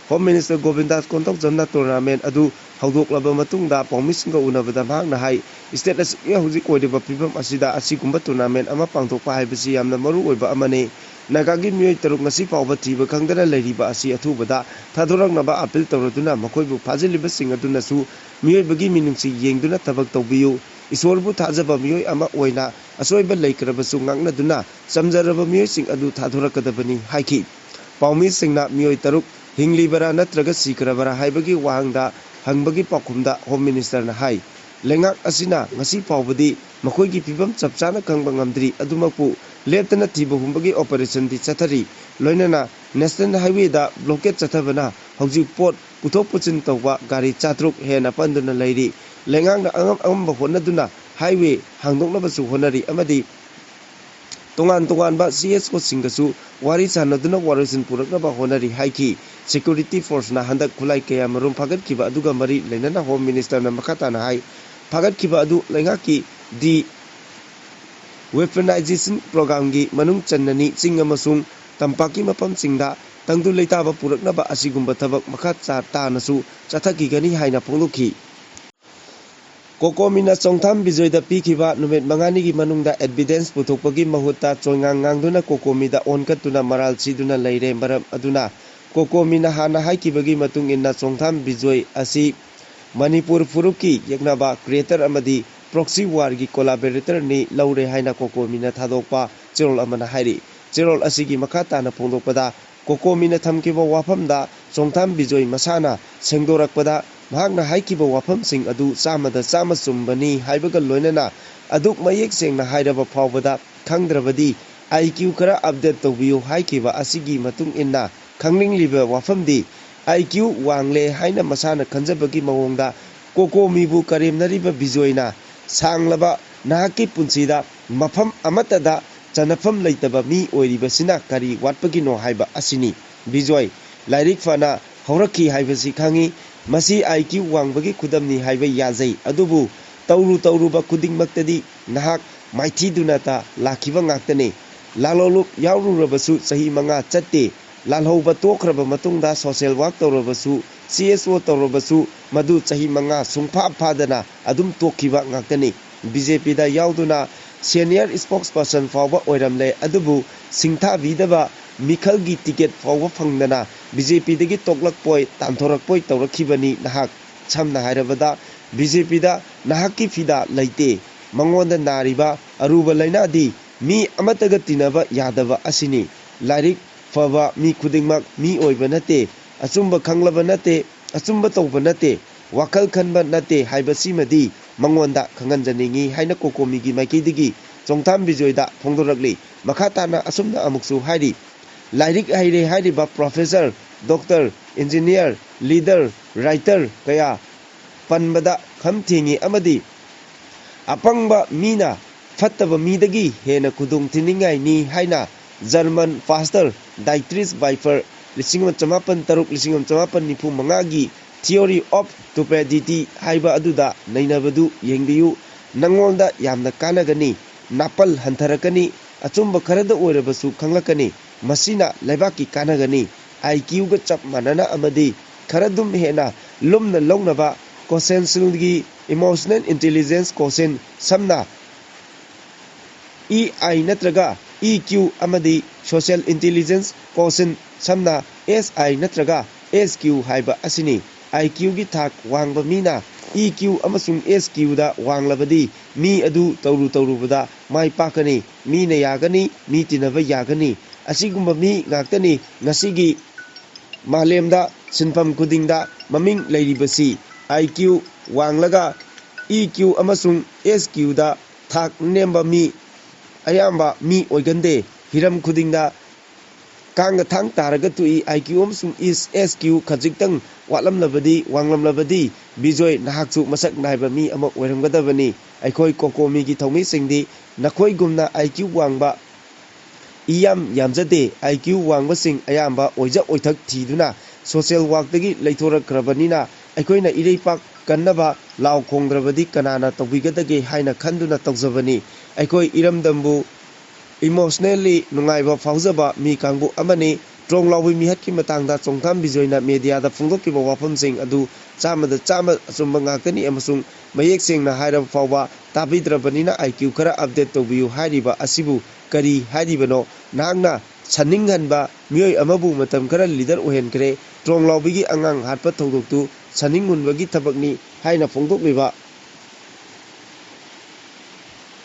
Home Minister ꯒꯣꯕꯤꯟꯗꯥꯁ ꯀꯣꯟꯊꯧꯖꯝꯅ tournament ꯑꯗꯨ ꯍꯧꯗꯣꯛꯂꯕ ꯃꯇꯨꯡꯗ ꯄꯥꯎꯃꯤꯁꯤꯡꯒ ꯎꯅꯕꯗ ꯃꯍꯥꯛꯅ ꯍꯥꯏ, state ꯑꯁꯤꯒꯤ ꯍꯧꯖꯤꯛ ꯑꯣꯏꯔꯤꯕ ꯐꯤꯕꯝ ꯑꯁꯤꯗ ꯑꯁꯤꯒꯨꯝꯕ tournament ꯑꯃ ꯄꯥꯡꯊꯣꯛꯄ ꯍꯥꯏꯕꯁꯤ ꯌꯥꯝꯅ ꯃꯔꯨ ꯑꯣꯏꯕ ꯑꯃꯅꯤ꯫ ꯅꯥꯒꯥꯒꯤ ꯃꯤꯑꯣꯏ ꯇꯔꯨꯛ ꯉꯁꯤ ꯐꯥꯎꯕ ꯊꯤꯕ ꯈꯪꯗꯅ ꯂꯩꯔꯤꯕ ꯑꯁꯤ ꯑꯊꯨꯕꯗ ꯊꯥꯗꯣꯔꯛꯅꯕ appeal ꯇꯧꯔꯗꯨꯅ ꯃꯈꯣꯏꯕꯨ ꯐꯥꯖꯤꯜꯂꯤꯕꯁꯤꯡ ꯑꯗꯨꯅꯁꯨ ꯃꯤꯑꯣꯏꯕꯒꯤ ꯃꯤꯅꯨꯡꯁꯤ ꯌꯦꯡꯗꯨꯅ ꯊꯕꯛ ꯇꯧꯕꯤꯌꯨ꯫ ꯏꯁꯣꯔꯕꯨ ꯊꯥꯖꯕ ꯃꯤꯑꯣꯏ ꯑꯃ ꯑꯣꯏꯅ ꯑꯁꯣꯏꯕ ꯂꯩꯈ꯭ꯔꯕꯁꯨ ꯉꯥꯛꯅꯗꯨꯅ ꯆꯝꯖꯔꯕ ꯃꯤꯑꯣꯏꯁꯤꯡ ꯑꯗꯨ ꯊꯥꯗꯣꯔꯛꯀꯗꯕꯅꯤ ꯍꯥꯏꯈꯤ꯫ ꯄꯥꯎꯃꯤꯁꯤꯡꯅ ꯃꯤꯑꯣꯏ ꯇꯔꯨꯛ ꯍꯤꯡꯂꯤꯕꯔꯥ ꯅꯠꯇ꯭ꯔꯒ ꯁꯤꯈ꯭ꯔꯕꯔꯥ ꯍꯥꯏꯕꯒꯤ ꯋꯥꯍꯪꯗ ꯍꯪꯕꯒꯤ ꯄꯥꯎꯈꯨꯝꯗ Home Minister ꯅ ꯍꯥꯏ, ꯂꯩꯉꯥꯛ ꯑꯁꯤꯅ ꯉꯁꯤ ꯐꯥꯎꯕꯗꯤ ꯃꯈꯣꯏꯒꯤ ꯐꯤꯕꯝ ꯆꯞ ꯆꯥꯅ ꯈꯪꯕ ꯉꯝꯗ꯭ꯔꯤ꯫ ꯑꯗꯨꯃꯛꯄꯨ ꯂꯦꯞꯇꯅ ꯊꯤꯕ ꯍꯨꯝꯕꯒꯤ operation ꯗꯤ ꯆꯠꯊꯔꯤ꯫ ꯂꯣꯏꯅꯅ National Highway ꯗ blockade ꯆꯠꯊꯕꯅ ꯍꯧꯖꯤꯛ ꯄꯣꯠ ꯄꯨꯊꯣꯛ ꯄꯨꯁꯤꯟ ꯇꯧꯕ ꯒꯥꯔꯤ ꯆꯥꯇ꯭ꯔꯨꯛ ꯍꯦꯟꯅ ꯄꯟꯗꯨꯅ ꯂꯩꯔꯤ꯫ ꯂꯩꯉꯥꯛꯅ ꯑꯉꯝ ꯑꯉꯝꯕ ꯍꯣꯠꯅꯗꯨꯅ highway ꯍꯥꯡꯗꯣꯛꯅꯕꯁꯨ ꯍꯣꯠꯅꯔꯤ ꯑꯃꯗꯤ ꯇꯣꯉꯥꯟ ꯇꯣꯉꯥꯟꯕ C S O ꯁꯤꯡꯒꯁꯨ ꯋꯥꯔꯤ ꯁꯥꯟꯅꯗꯨꯅ ꯋꯥꯔꯣꯏꯁꯤꯟ ꯄꯨꯔꯛꯅꯕ ꯍꯣꯠꯅꯔꯤ ꯍꯥꯏꯈꯤ꯫ Security force ꯅ ꯍꯟꯗꯛ ꯈꯨꯠꯂꯥꯏ ꯀꯌꯥꯃꯔꯨꯝ ꯐꯥꯒꯠꯈꯤꯕ ꯑꯗꯨꯒ ꯃꯔꯤ ꯂꯩꯅꯅ Home Minister ꯅ ꯃꯈꯥ ꯇꯥꯅ ꯍꯥꯏ, ꯐꯥꯒꯠꯈꯤꯕ ꯑꯗꯨ ꯂꯩꯉꯥꯛꯀꯤ de weaponization program ꯒꯤ ꯃꯅꯨꯡ ꯆꯟꯅꯅꯤ꯫ ꯆꯤꯡ ꯑꯃꯁꯨꯡ ꯇꯝꯄꯥꯛꯀꯤ ꯃꯐꯝꯁꯤꯡꯗ ꯇꯪꯗꯨ ꯂꯩꯇꯥꯕ ꯄꯨꯔꯛꯅꯕ ꯑꯁꯤꯒꯨꯝꯕ ꯊꯕꯛ ꯃꯈꯥ ꯆꯥ-, ꯇꯥꯅꯁꯨ ꯆꯠꯊꯈꯤꯒꯅꯤ ꯍꯥꯏꯅ ꯐꯣꯡꯗꯣꯛꯈꯤ꯫ ꯀꯣꯀꯣꯃꯤꯅ ꯆꯣꯡꯊꯥꯝ ꯕꯤꯖꯣꯏꯗ ꯄꯤꯈꯤꯕ ꯅꯨꯃꯤꯠ ꯃꯉꯥꯅꯤꯒꯤ ꯃꯅꯨꯡꯗ evidence ꯄꯨꯊꯣꯛꯄꯒꯤ ꯃꯍꯨꯠꯇ ꯆꯣꯏꯉꯥꯡ ꯉꯥꯡꯗꯨꯅ ꯀꯣꯀꯣꯃꯤꯗ ꯑꯣꯟꯈꯠꯇꯨꯅ ꯃꯔꯥꯜ ꯁꯤꯗꯨꯅ ꯂꯩꯔꯦ꯫ ꯃꯔꯝ ꯑꯗꯨꯅ ꯀꯣꯀꯣꯃꯤꯅ ꯍꯥꯟꯅ ꯍꯥꯏꯈꯤꯕꯒꯤ ꯃꯇꯨꯡ ꯏꯟꯅ ꯆꯣꯡꯊꯥꯝ ꯕꯤꯖꯣꯏ ꯑꯁꯤ ꯃꯅꯤꯄꯨꯔ ꯐꯨꯔꯨꯞꯀꯤ ꯌꯦꯛꯅꯕ creator ꯑꯃꯗꯤ proxy war ꯒꯤ collaborator ꯅꯤ ꯂꯧꯔꯦ ꯍꯥꯏꯅ ꯀꯣꯀꯣꯃꯤꯅ ꯊꯥꯗꯣꯛꯄ ꯆꯦꯔꯣꯜ ꯑꯃꯅ ꯍꯥꯏꯔꯤ꯫ ꯆꯦꯔꯣꯜ ꯑꯁꯤꯒꯤ ꯃꯈꯥ ꯇꯥꯅ ꯐꯣꯡꯗꯣꯛꯄꯗ, ꯀꯣꯀꯣꯃꯤꯅ ꯊꯝꯈꯤꯕ ꯋꯥꯐꯝꯗ ꯆꯣꯡꯊꯥꯝ ꯕꯤꯖꯣꯏ ꯃꯁꯥꯅ ꯁꯦꯡꯗꯣꯔꯛꯄꯗ ꯃꯍꯥꯛꯅ ꯍꯥꯏꯈꯤꯕ ꯋꯥꯐꯝꯁꯤꯡ ꯑꯗꯨ ꯆꯥꯝꯃꯗ ꯆꯥꯝꯃ ꯆꯨꯝꯕꯅꯤ ꯍꯥꯏꯕꯒ ꯂꯣꯏꯅꯅ ꯑꯗꯨꯛ ꯃꯌꯦꯛ ꯁꯦꯡꯅ ꯍꯥꯏꯔꯕ ꯐꯥꯎꯕꯗ ꯈꯪꯗ꯭ꯔꯕꯗꯤ I Q ꯈꯔ update ꯇꯧꯕꯤꯌꯨ ꯍꯥꯏꯈꯤꯕ ꯑꯁꯤꯒꯤ ꯃꯇꯨꯡ ꯏꯟꯅ ꯈꯪꯅꯤꯡꯂꯤꯕ ꯋꯥꯐꯝꯗꯤ I Q ꯋꯥꯡꯂꯦ ꯍꯥꯏꯅ ꯃꯁꯥꯅ ꯈꯟꯖꯕꯒꯤ ꯃꯑꯣꯡꯗ ꯀꯣꯀꯣꯃꯤꯕꯨ ꯀꯔꯦꯝꯅꯔꯤꯕ ꯕꯤꯖꯣꯏꯅ ꯁꯥꯡꯂꯕ ꯅꯍꯥꯛꯀꯤ ꯄꯨꯟꯁꯤꯗ ꯃꯐꯝ ꯑꯃꯠꯇꯗ ꯆꯟꯅꯐꯝ ꯂꯩꯇꯕ ꯃꯤ ꯑꯣꯏꯔꯤꯕꯁꯤꯅ ꯀꯔꯤ ꯋꯥꯠꯄꯒꯤꯅꯣ ꯍꯥꯏꯕ ꯑꯁꯤꯅꯤ꯫ ꯕꯤꯖꯣꯏ, ꯂꯥꯏꯔꯤꯛ ꯐꯅ ꯍꯧꯔꯛꯈꯤ ꯍꯥꯏꯕꯁꯤ ꯈꯪꯏ꯫ ꯃꯁꯤ I Q ꯋꯥꯡꯕꯒꯤ ꯈꯨꯗꯝꯅꯤ ꯍꯥꯏꯕ ꯌꯥꯖꯩ꯫ ꯑꯗꯨꯕꯨ ꯇꯧꯔꯨ ꯇꯧꯔꯨꯕ ꯈꯨꯗꯤꯡꯃꯛꯇꯗꯤ ꯅꯍꯥꯛ ꯃꯥꯏꯊꯤꯗꯨꯅꯇ ꯂꯥꯛꯈꯤꯕ ꯉꯥꯛꯇꯅꯤ꯫ ꯂꯥꯂꯣꯂꯨꯞ ꯌꯥꯎꯔꯨꯔꯕꯁꯨ ꯆꯍꯤ ꯃꯉꯥ ꯆꯠꯇꯦ꯫ ꯂꯥꯜꯍꯧꯕ ꯇꯣꯛꯈ꯭ꯔꯕ ꯃꯇꯨꯡꯗ social work ꯇꯧꯔꯕꯁꯨ, C S O ꯇꯧꯔꯕꯁꯨ ꯃꯗꯨ ꯆꯍꯤ ꯃꯉꯥ ꯁꯨꯡꯐꯥ ꯐꯥꯗꯅ ꯑꯗꯨꯝ ꯇꯣꯛꯈꯤꯕ ꯉꯥꯛꯇꯅꯤ꯫ B J P ꯗ ꯌꯥꯎꯗꯨꯅ senior spokesperson ꯐꯥꯎꯕ ꯑꯣꯏꯔꯝꯂꯦ, ꯑꯗꯨꯕꯨ ꯁꯤꯡꯊꯥꯕꯤꯗꯕ ꯃꯤꯈꯜꯒꯤ ticket ꯐꯥꯎꯕ ꯐꯪꯗꯅ B J P ꯗꯒꯤ ꯇꯣꯛꯂꯛꯄꯣꯏ ꯇꯥꯟꯊꯣꯔꯛꯄꯣꯏ ꯇꯧꯔꯛꯈꯤꯕꯅꯤ ꯅꯍꯥꯛ꯫ ꯁꯝꯅ ꯍꯥꯏꯔꯕꯗ, B J P ꯗ ꯅꯍꯥꯛꯀꯤ ꯐꯤꯗꯥ ꯂꯩꯇꯦ꯫ ꯃꯉꯣꯟꯗ ꯅꯥꯔꯤꯕ ꯑꯔꯨꯕ ꯂꯥꯏꯅꯥꯗꯤ ꯃꯤ ꯑꯃꯠꯇꯒ ꯇꯤꯟꯅꯕ ꯌꯥꯗꯕ ꯑꯁꯤꯅꯤ꯫ ꯂꯥꯏꯔꯤꯛ ꯐꯕ ꯃꯤ ꯈꯨꯗꯤꯡꯃꯛ ꯃꯤ ꯑꯣꯏꯕ ꯅꯠꯇꯦ, ꯑꯆꯨꯝꯕ ꯈꯪꯂꯕ ꯅꯠꯇꯦ, ꯑꯆꯨꯝꯕ ꯇꯧꯕ ꯅꯠꯇꯦ, ꯋꯥꯈꯜ ꯈꯟꯕ ꯅꯠꯇꯦ ꯍꯥꯏꯕꯁꯤꯃꯗꯤ ꯃꯉꯣꯟꯗ ꯈꯪꯍꯟꯖꯅꯤꯡꯏ ꯍꯥꯏꯅ ꯀꯣꯀꯣꯃꯤꯒꯤ ꯃꯥꯏꯀꯩꯗꯒꯤ ꯆꯣꯡꯊꯥꯝ ꯕꯤꯖꯣꯏꯗ ꯐꯣꯡꯗꯣꯔꯛꯂꯤ꯫ ꯃꯈꯥ ꯇꯥꯅ ꯑꯁꯨꯝꯅ ꯑꯃꯨꯛꯁꯨ ꯍꯥꯏꯔꯤ, ꯂꯥꯏꯔꯤꯛ ꯍꯩꯔꯦ ꯍꯥꯏꯔꯤꯕ professor, doctor, engineer, leader, writer ꯀꯌꯥ ꯄꯟꯕꯗ ꯈꯝ ꯊꯦꯡꯏ ꯑꯃꯗꯤ ꯑꯄꯪꯕ ꯃꯤꯅ ꯐꯠꯇꯕ ꯃꯤꯗꯒꯤ ꯍꯦꯟꯅ ꯈꯨꯗꯣꯡ ꯊꯤꯅꯤꯡꯉꯥꯏꯅꯤ ꯍꯥꯏꯅ German pastor Dietrich Bonhoeffer ꯂꯤꯁꯤꯡ ꯑꯃ ꯆꯃꯥꯄꯟ ꯇꯔꯨꯛ, ꯂꯤꯁꯤꯡ ꯑꯃ ꯆꯃꯥꯄꯟ ꯅꯤꯐꯨ ꯃꯉꯥꯒꯤ Theory of Stupidity ꯍꯥꯏꯕ ꯑꯗꯨꯗ ꯅꯩꯅꯕꯗꯨ ꯌꯦꯡꯕꯤꯌꯨ꯫ ꯅꯉꯣꯟꯗ ꯌꯥꯝꯅ ꯀꯥꯟꯅꯒꯅꯤ꯫ ꯅꯥꯄꯜ ꯍꯟꯊꯔꯛꯀꯅꯤ꯫ ꯑꯆꯨꯝꯕ ꯈꯔꯗ ꯑꯣꯏꯔꯕꯁꯨ ꯈꯪꯂꯛꯀꯅꯤ꯫ ꯃꯁꯤꯅ ꯂꯩꯕꯥꯛꯀꯤ ꯀꯥꯟꯅꯒꯅꯤ꯫ I Q ꯒ ꯆꯞ ꯃꯥꯟꯅꯅ ꯑꯃꯗꯤ ꯈꯔꯗꯨꯝ ꯍꯦꯟꯅ ꯂꯨꯝꯅ ꯂꯧꯅꯕ quotient ꯒꯤ emotional intelligence quotient, ꯁꯝꯅ E I ꯅꯠꯇ꯭ꯔꯒ E Q ꯑꯃꯗꯤ social intelligence quotient, ꯁꯝꯅ S I ꯅꯠꯇ꯭ꯔꯒ S Q ꯍꯥꯏꯕ ꯑꯁꯤꯅꯤ꯫ I Q ꯒꯤ ꯊꯥꯛ ꯋꯥꯡꯕ ꯃꯤꯅ E Q ꯑꯃꯁꯨꯡ S Q ꯗ ꯋꯥꯡꯂꯕꯗꯤ ꯃꯤ ꯑꯗꯨ ꯇꯧꯔꯨ ꯇꯧꯔꯨꯕꯗ ꯃꯥꯏ ꯄꯥꯛꯀꯅꯤ, ꯃꯤꯅ ꯌꯥꯒꯅꯤ, ꯃꯤ ꯇꯤꯟꯅꯕ ꯌꯥꯒꯅꯤ꯫ ꯑꯁꯤꯒꯨꯝꯕ ꯃꯤ ꯉꯥꯛꯇꯅꯤ ꯉꯁꯤꯒꯤ ꯃꯥꯂꯦꯝꯗ ꯁꯤꯟꯐꯝ ꯈꯨꯗꯤꯡꯗ ꯃꯃꯤꯡ ꯂꯩꯔꯤꯕꯁꯤ꯫ I Q ꯋꯥꯡꯂꯒ E Q ꯑꯃꯁꯨꯡ S Q ꯗ ꯊꯥꯛ ꯅꯦꯝꯕ ꯃꯤ ꯑꯌꯥꯝꯕ ꯃꯤ ꯑꯣꯏꯒꯟꯗꯦ꯫ ꯍꯤꯔꯝ ꯈꯨꯗꯤꯡꯗ ꯀꯥꯡꯒ ꯊꯥꯡ ꯇꯥꯔꯒ ꯇꯣꯛꯏ꯫ I Q ꯑꯃꯁꯨꯡ S Q ꯈꯖꯤꯛꯇꯪ ꯋꯥꯠꯂꯝꯂꯕꯗꯤ, ꯋꯥꯡꯂꯝꯂꯕꯗꯤ, ꯕꯤꯖꯣꯏ, ꯅꯍꯥꯛꯁꯨ ꯃꯁꯛ ꯅꯥꯏꯕ ꯃꯤ ꯑꯃ ꯑꯣꯏꯔꯝꯒꯗꯕꯅꯤ꯫ ꯑꯩꯈꯣꯏ ꯀꯣꯀꯣꯃꯤꯒꯤ ꯊꯧꯃꯤꯁꯤꯡꯗꯤ ꯅꯈꯣꯏꯒꯨꯝꯅ I Q ꯋꯥꯡꯕ ꯏꯌꯥꯝ ꯌꯥꯝꯖꯗꯦ꯫ I Q ꯋꯥꯡꯕꯁꯤꯡ ꯑꯌꯥꯝꯕ ꯑꯣꯏꯖ ꯑꯣꯏꯊꯛ ꯊꯤꯗꯨꯅ ꯁꯣꯁꯦꯜ ꯋꯥꯛꯇꯒꯤ ꯂꯩꯊꯣꯔꯛꯈ꯭ꯔꯕꯅꯤꯅ ꯑꯩꯈꯣꯏꯅ ꯏꯔꯩꯄꯥꯛ ꯀꯟꯅꯕ ꯂꯥꯎ ꯈꯣꯡꯗ꯭ꯔꯕꯗꯤ ꯀꯅꯥꯅ ꯇꯧꯕꯤꯒꯗꯒꯦ ꯍꯥꯏꯅ ꯈꯟꯗꯨꯅ ꯇꯧꯖꯕꯅꯤ꯫ ꯑꯩꯈꯣꯏ ꯏꯔꯝꯗꯝꯕꯨ ꯏꯃꯣꯁꯅꯦꯜꯂꯤ ꯅꯨꯡꯉꯥꯏꯕ ꯐꯥꯎꯖꯕ ꯃꯤ ꯀꯥꯡꯕꯨ ꯑꯃꯅꯤ꯫ ꯇ꯭ꯔꯣꯡ ꯂꯥꯎꯕꯤ ꯃꯤꯍꯠꯀꯤ ꯃꯇꯥꯡꯗ ꯆꯣꯡꯊꯥꯝ ꯕꯤꯖꯣꯏꯅ ꯃꯦꯗꯤꯌꯥꯗ ꯐꯣꯡꯗꯣꯛꯈꯤꯕ ꯋꯥꯐꯝꯁꯤꯡ ꯑꯗꯨ ꯆꯥꯝꯃꯗ ꯆꯥꯝꯃ ꯑꯆꯨꯝꯕ ꯉꯥꯛꯇꯅꯤ ꯑꯃꯁꯨꯡ ꯃꯌꯦꯛ ꯁꯦꯡꯅ ꯍꯥꯏꯔꯕ ꯐꯥꯎꯕ ꯇꯥꯕꯤꯗ꯭ꯔꯕꯅꯤꯅ ꯑꯥꯏ ꯀ꯭ꯌꯨ ꯈꯔ ꯑꯞꯗꯦꯠ ꯇꯧꯕꯤꯌꯨ ꯍꯥꯏꯔꯤꯕ ꯑꯁꯤꯕꯨ ꯀꯔꯤ ꯍꯥꯏꯔꯤꯕꯅꯣ? ꯅꯍꯥꯛꯅ ꯁꯟꯅꯤꯡꯍꯟꯕ ꯃꯤꯑꯣꯏ ꯑꯃꯕꯨ ꯃꯇꯝ ꯈꯔ ꯂꯤꯗꯔ ꯑꯣꯏꯍꯟꯈ꯭ꯔꯦ꯫ ꯇ꯭ꯔꯣꯡ ꯂꯥꯎꯕꯤꯒꯤ ꯑꯉꯥꯡ ꯍꯥꯠꯄ ꯊꯧꯗꯣꯛꯇꯨ ꯁꯟꯅꯤꯡꯍꯟꯕꯒꯤ ꯊꯕꯛꯅꯤ ꯍꯥꯏꯅ ꯐꯣꯡꯗꯣꯛꯂꯤꯕ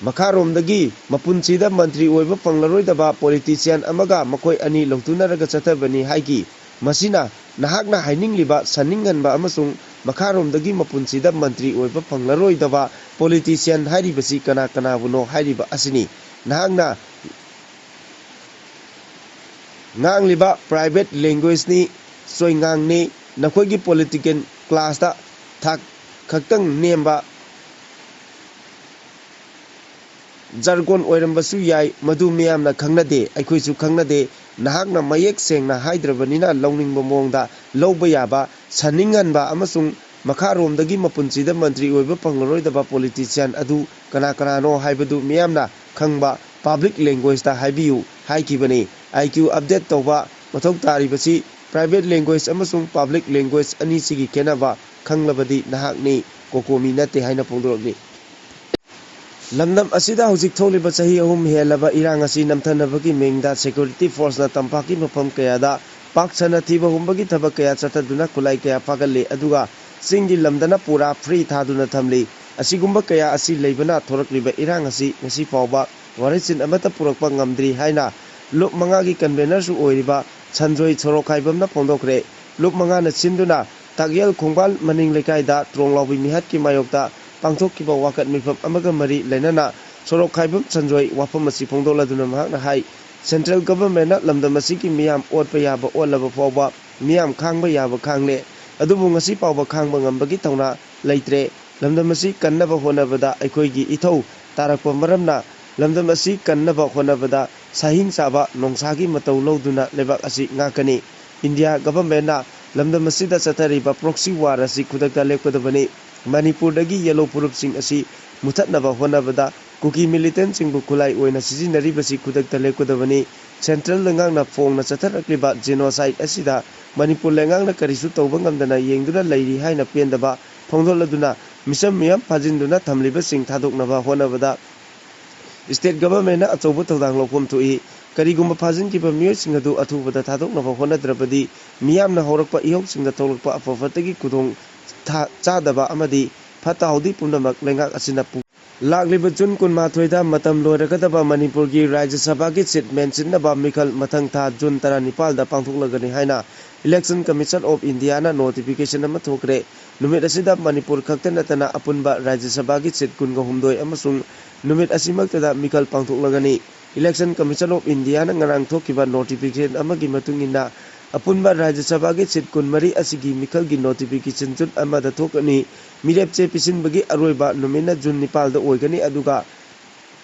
ꯃꯈꯥꯔꯣꯝꯗꯒꯤ ꯃꯄꯨꯟꯁꯤꯗ ꯃꯟꯇ꯭ꯔꯤ ꯑꯣꯏꯕ ꯐꯪꯂꯔꯣꯏꯗꯕ ꯄꯣꯂꯤꯇꯤꯁꯤꯌꯥꯟ ꯑꯃꯒ ꯃꯈꯣꯏ ꯑꯅꯤ ꯂꯧꯇꯨꯅꯔꯒ ꯆꯠꯊꯕꯅꯤ ꯍꯥꯏꯈꯤ꯫ ꯃꯁꯤꯅ ꯅꯍꯥꯛꯅ ꯍꯥꯏꯅꯤꯡꯂꯤꯕ ꯁꯟꯅꯤꯡꯍꯟꯕ ꯑꯃꯁꯨꯡ ꯃꯈꯥꯔꯣꯝꯗꯒꯤ ꯃꯄꯨꯟꯁꯤꯗ ꯃꯟꯇ꯭ꯔꯤ ꯑꯣꯏꯕ ꯐꯪꯂꯔꯣꯏꯗꯕ ꯄꯣꯂꯤꯇꯤꯁꯤꯌꯥꯟ ꯍꯥꯏꯔꯤꯕꯁꯤ ꯀꯅꯥ ꯀꯅꯥꯕꯨꯅꯣ ꯍꯥꯏꯔꯤꯕ ꯑꯁꯤꯅꯤ꯫ ꯅꯍꯥꯛꯅ ꯉꯥꯡꯂꯤꯕ ꯄ꯭ꯔꯥꯏꯚꯦꯠ ꯂꯦꯡꯒ꯭ꯋꯦꯖꯅꯤ, ꯆꯣꯏꯉꯥꯡꯅꯤ꯫ ꯅꯈꯣꯏꯒꯤ ꯄꯣꯂꯤꯇꯤꯀꯦꯜ ꯀ꯭ꯂꯥꯁꯇ ꯊꯥꯛ ꯈꯛꯇꯪ ꯅꯦꯝꯕ ꯖꯔꯒꯣꯟ ꯑꯣꯏꯔꯝꯕꯁꯨ ꯌꯥꯏ, ꯃꯗꯨ ꯃꯤꯌꯥꯝꯅ ꯈꯪꯅꯗꯦ, ꯑꯩꯈꯣꯏꯁꯨ ꯈꯪꯅꯗꯦ꯫ ꯅꯍꯥꯛꯅ ꯃꯌꯦꯛ ꯁꯦꯡꯅ ꯍꯥꯏꯗ꯭ꯔꯕꯅꯤꯅ ꯂꯧꯅꯤꯡꯕ ꯃꯑꯣꯡꯗ ꯂꯧꯕ ꯌꯥꯕ, ꯁꯟꯅꯤꯡꯍꯟꯕ ꯑꯃꯁꯨꯡ ꯃꯈꯥꯔꯣꯝꯗꯒꯤ ꯃꯄꯨꯟꯁꯤꯗ ꯃꯟꯇ꯭ꯔꯤ ꯑꯣꯏꯕ ꯐꯪꯂꯔꯣꯏꯗꯕ ꯄꯣꯂꯤꯇꯤꯁꯤꯌꯥꯟ ꯑꯗꯨ ꯀꯅꯥ ꯀꯅꯥꯅꯣ ꯍꯥꯏꯕꯗꯨ ꯃꯤꯌꯥꯝꯅ ꯈꯪꯕ ꯄꯕ꯭ꯂꯤꯛ ꯂꯦꯡꯒ꯭ꯋꯦꯖꯇ ꯍꯥꯏꯕꯤꯌꯨ ꯍꯥꯏꯈꯤꯕꯅꯤ꯫ ꯑꯥꯏ ꯀ꯭ꯌꯨ ꯑꯞꯗꯦꯠ ꯇꯧꯕ ꯃꯊꯧ ꯇꯥꯔꯤꯕꯁꯤ ꯄ꯭ꯔꯥꯏꯚꯦꯠ ꯂꯦꯡꯒ꯭ꯋꯦꯖ ꯑꯃꯁꯨꯡ ꯄꯕ꯭ꯂꯤꯛ ꯂꯦꯡꯒ꯭ꯋꯦꯖ ꯑꯅꯤꯁꯤꯒꯤ ꯈꯦꯠꯅꯕ ꯈꯪꯂꯕꯗꯤ ꯅꯍꯥꯛꯅꯤ, ꯀꯣꯀꯣꯃꯤ ꯅꯠꯇꯦ ꯍꯥꯏꯅ ꯐꯣꯡꯗꯣꯔꯛꯂꯤ꯫ ꯂꯝꯗꯝ ꯑꯁꯤꯗ ꯍꯧꯖꯤꯛ ꯊꯣꯛꯂꯤꯕ ꯆꯍꯤ ꯑꯍꯨꯝ ꯍꯦꯜꯂꯕ ꯏꯔꯥꯡ ꯑꯁꯤ ꯅꯝꯊꯅꯕꯒꯤ ꯃꯤꯡꯗ ꯁꯦꯀ꯭ꯌꯨꯔꯤꯇꯤ ꯐꯣꯔꯁꯅ ꯇꯝꯄꯥꯛꯀꯤ ꯃꯐꯝ ꯀꯌꯥꯗ ꯄꯥꯛ ꯁꯟꯅ ꯊꯤꯕ ꯍꯨꯝꯕꯒꯤ ꯊꯕꯛ ꯀꯌꯥ ꯆꯠꯊꯗꯨꯅ ꯈꯨꯠꯂꯥꯏ ꯀꯌꯥ ꯐꯥꯒꯠꯂꯤ, ꯑꯗꯨꯒ ꯆꯤꯡꯒꯤ ꯂꯝꯗꯅ ꯄꯨꯔꯥ ꯐ꯭ꯔꯤ ꯊꯥꯗꯨꯅ ꯊꯝꯂꯤ꯫ ꯑꯁꯤꯒꯨꯝꯕ ꯀꯌꯥ ꯑꯁꯤ ꯂꯩꯕꯅ ꯊꯣꯔꯛꯂꯤꯕ ꯏꯔꯥꯡ ꯑꯁꯤ ꯉꯁꯤ ꯐꯥꯎꯕ ꯋꯥꯔꯦꯡꯁꯤꯟ ꯑꯃꯠꯇ ꯄꯨꯔꯛꯄ ꯉꯝꯗ꯭ꯔꯤ ꯍꯥꯏꯅ ꯂꯨꯞ ꯃꯉꯥꯒꯤ ꯀꯟꯚꯦꯅꯔꯁꯨ ꯑꯣꯏꯔꯤꯕ ꯁꯟꯖꯣꯏ ꯁꯣꯔꯣꯛꯈꯥꯏꯕꯝꯅ ꯐꯣꯡꯗꯣꯛꯈ꯭ꯔꯦ꯫ ꯂꯨꯞ ꯃꯉꯥꯅ ꯁꯤꯟꯗꯨꯅ ꯇꯥꯛꯌꯦꯜ ꯈꯣꯡꯕꯥꯜ ꯃꯅꯤꯡ ꯂꯩꯀꯥꯏꯗ ꯇ꯭ꯔꯣꯡ ꯂꯥꯎꯕꯤ ꯃꯤꯍꯠꯀꯤ ꯃꯥꯌꯣꯛꯇ ꯄꯥꯡꯊꯣꯛꯈꯤꯕ ꯋꯥꯀꯠ ꯃꯤꯐꯝ ꯑꯃꯒ ꯃꯔꯤ ꯂꯩꯅꯅ ꯁꯣꯔꯣꯛꯈꯥꯏꯕꯝ ꯁꯟꯖꯣꯏ ꯋꯥꯐꯝ ꯑꯁꯤ ꯐꯣꯡꯗꯣꯛꯂꯗꯨꯅ ꯃꯍꯥꯛꯅ ꯍꯥꯏ, ꯁꯦꯟꯇ꯭ꯔꯦꯜ ꯒꯚꯔꯟꯃꯦꯟꯠꯅ ꯂꯝꯗꯝ ꯑꯁꯤꯒꯤ ꯃꯤꯌꯥꯝ ꯑꯣꯠꯄ ꯌꯥꯕ ꯑꯣꯠꯂꯕ ꯐꯥꯎꯕ ꯃꯤꯌꯥꯝ ꯈꯥꯡꯕ ꯌꯥꯕ ꯈꯥꯡꯂꯦ, ꯑꯗꯨꯕꯨ ꯉꯁꯤ ꯐꯥꯎꯕ ꯈꯥꯡꯕ ꯉꯝꯕꯒꯤ ꯊꯧꯅꯥ ꯂꯩꯇ꯭ꯔꯦ꯫ ꯂꯝꯗꯝ ꯑꯁꯤ ꯀꯟꯅꯕ ꯍꯣꯠꯅꯕꯗ ꯑꯩꯈꯣꯏꯒꯤ ꯏꯊꯧ ꯇꯥꯔꯛꯄ ꯃꯔꯝꯅ ꯂꯝꯗꯝ ꯑꯁꯤ ꯀꯟꯅꯕ ꯍꯣꯠꯅꯕꯗ ꯁꯥꯍꯤꯡ ꯆꯥꯕ ꯅꯣꯡꯁꯥꯒꯤ ꯃꯇꯧ ꯂꯧꯗꯨꯅ ꯂꯩꯕꯥꯛ ꯑꯁꯤ ꯉꯥꯛꯀꯅꯤ꯫ ꯏꯟꯗꯤꯌꯥ ꯒꯚꯔꯟꯃꯦꯟꯠꯅ ꯂꯝꯗꯝ ꯑꯁꯤꯗ ꯆꯠꯊꯔꯤꯕ proxy war ꯑꯁꯤ ꯈꯨꯗꯛꯇ ꯂꯦꯞꯀꯗꯕꯅꯤ꯫ ꯃꯅꯤꯄꯨꯔꯗꯒꯤ ꯌꯦꯜꯂꯣ ꯐꯨꯔꯨꯞꯁꯤꯡ ꯑꯁꯤ ꯃꯨꯊꯠꯅꯕ ꯍꯣꯠꯅꯕꯗ ꯀꯨꯀꯤ militantꯁꯤꯡꯕꯨ ꯈꯨꯠꯂꯥꯏ ꯑꯣꯏꯅ ꯁꯤꯖꯤꯟꯅꯔꯤꯕꯁꯤ ꯈꯨꯗꯛꯇ ꯂꯦꯞꯀꯗꯕꯅꯤ꯫ Central ꯂꯩꯉꯥꯛꯅ ꯐꯣꯡꯅ ꯆꯠꯊꯔꯛꯂꯤꯕ genocide ꯑꯁꯤꯗ ꯃꯅꯤꯄꯨꯔ ꯂꯩꯉꯥꯛꯅ ꯀꯔꯤꯁꯨ ꯇꯧꯕ ꯉꯝꯗꯅ ꯌꯦꯡꯗꯨꯅ ꯂꯩꯔꯤ ꯍꯥꯏꯅ ꯄꯦꯟꯗꯕ ꯐꯣꯡꯗꯣꯛꯂꯗꯨꯅ ꯃꯤꯆꯝ ꯃꯤꯌꯥꯝ ꯐꯥꯖꯤꯟꯗꯨꯅ ꯊꯝꯂꯤꯕꯁꯤꯡ ꯊꯥꯗꯣꯛꯅꯕ ꯍꯣꯠꯅꯕꯗ state governmentꯅ ꯑꯆꯧꯕ ꯊꯧꯗꯥꯡ ꯂꯧꯐꯝ ꯊꯣꯛꯏ꯫ ꯀꯔꯤꯒꯨꯝꯕ ꯐꯥꯖꯤꯟꯈꯤꯕ ꯃꯤꯑꯣꯏꯁꯤꯡ ꯑꯗꯨ ꯑꯊꯨꯕꯗ ꯊꯥꯗꯣꯛꯅꯕ ꯍꯣꯠꯅꯗ꯭ꯔꯕꯗꯤ ꯃꯤꯌꯥꯝꯅ ꯍꯧꯔꯛꯄ ꯏꯍꯧꯁꯤꯡꯗ ꯊꯣꯛꯂꯛꯄ ꯑꯐ ꯐꯠꯇꯒꯤ ꯈꯨꯗꯣꯡ ꯊꯥ-, ꯆꯥꯗꯕ ꯑꯃꯗꯤ ꯐꯠꯇ ꯍꯥꯎꯗꯤ ꯄꯨꯝꯅꯃꯛ ꯂꯩꯉꯥꯛ ꯑꯁꯤꯅ ꯄꯨ-, ꯂꯥꯛꯂꯤꯕ June ꯀꯨꯟꯃꯥꯊꯣꯏꯗ ꯃꯇꯝ ꯂꯣꯏꯔꯒꯗꯕ ꯃꯅꯤꯄꯨꯔꯒꯤ ꯔꯥꯖ꯭ꯌ ꯁꯚꯥꯒꯤ seat ꯃꯦꯟꯁꯤꯟꯅꯕ ꯃꯤꯈꯜ ꯃꯊꯪ ꯊꯥ June ꯇꯔꯥꯅꯤꯄꯥꯜꯗ ꯄꯥꯡꯊꯣꯛꯂꯒꯅꯤ ꯍꯥꯏꯅ Election Commission of Indiaꯅ notification ꯑꯃ ꯊꯣꯛꯈ꯭ꯔꯦ꯫ ꯅꯨꯃꯤꯠ ꯑꯁꯤꯗ ꯃꯅꯤꯄꯨꯔ ꯈꯛꯇ ꯅꯠꯇꯅ ꯑꯄꯨꯟꯕ ꯔꯥꯖ꯭ꯌ ꯁꯚꯥꯒꯤ seat ꯀꯨꯟꯒ ꯍꯨꯝꯗꯣꯏ ꯑꯃꯁꯨꯡ ꯅꯨꯃꯤꯠ ꯑꯁꯤꯃꯛꯇꯗ ꯃꯤꯈꯜ ꯄꯥꯡꯊꯣꯛꯂꯒꯅꯤ꯫ Election Commission of Indiaꯅ ꯉꯔꯥꯡ ꯊꯣꯛꯈꯤꯕ notification ꯑꯃꯒꯤ ꯃꯇꯨꯡ ꯏꯟꯅ, ꯑꯄꯨꯟꯕ ꯔꯥꯖ꯭ꯌ ꯁꯚꯥꯒꯤ seat ꯀꯨꯟꯃꯔꯤ ꯑꯁꯤꯒꯤ ꯃꯤꯈꯜꯒꯤ notification June ꯑꯃꯗ ꯊꯣꯛꯀꯅꯤ꯫ ꯃꯤꯔꯦꯞ ꯆꯦ ꯄꯤꯁꯤꯟꯕꯒꯤ ꯑꯔꯣꯏꯕ ꯅꯨꯃꯤꯠꯅ June ꯅꯤꯄꯥꯜꯗ ꯑꯣꯏꯒꯅꯤ, ꯑꯗꯨꯒ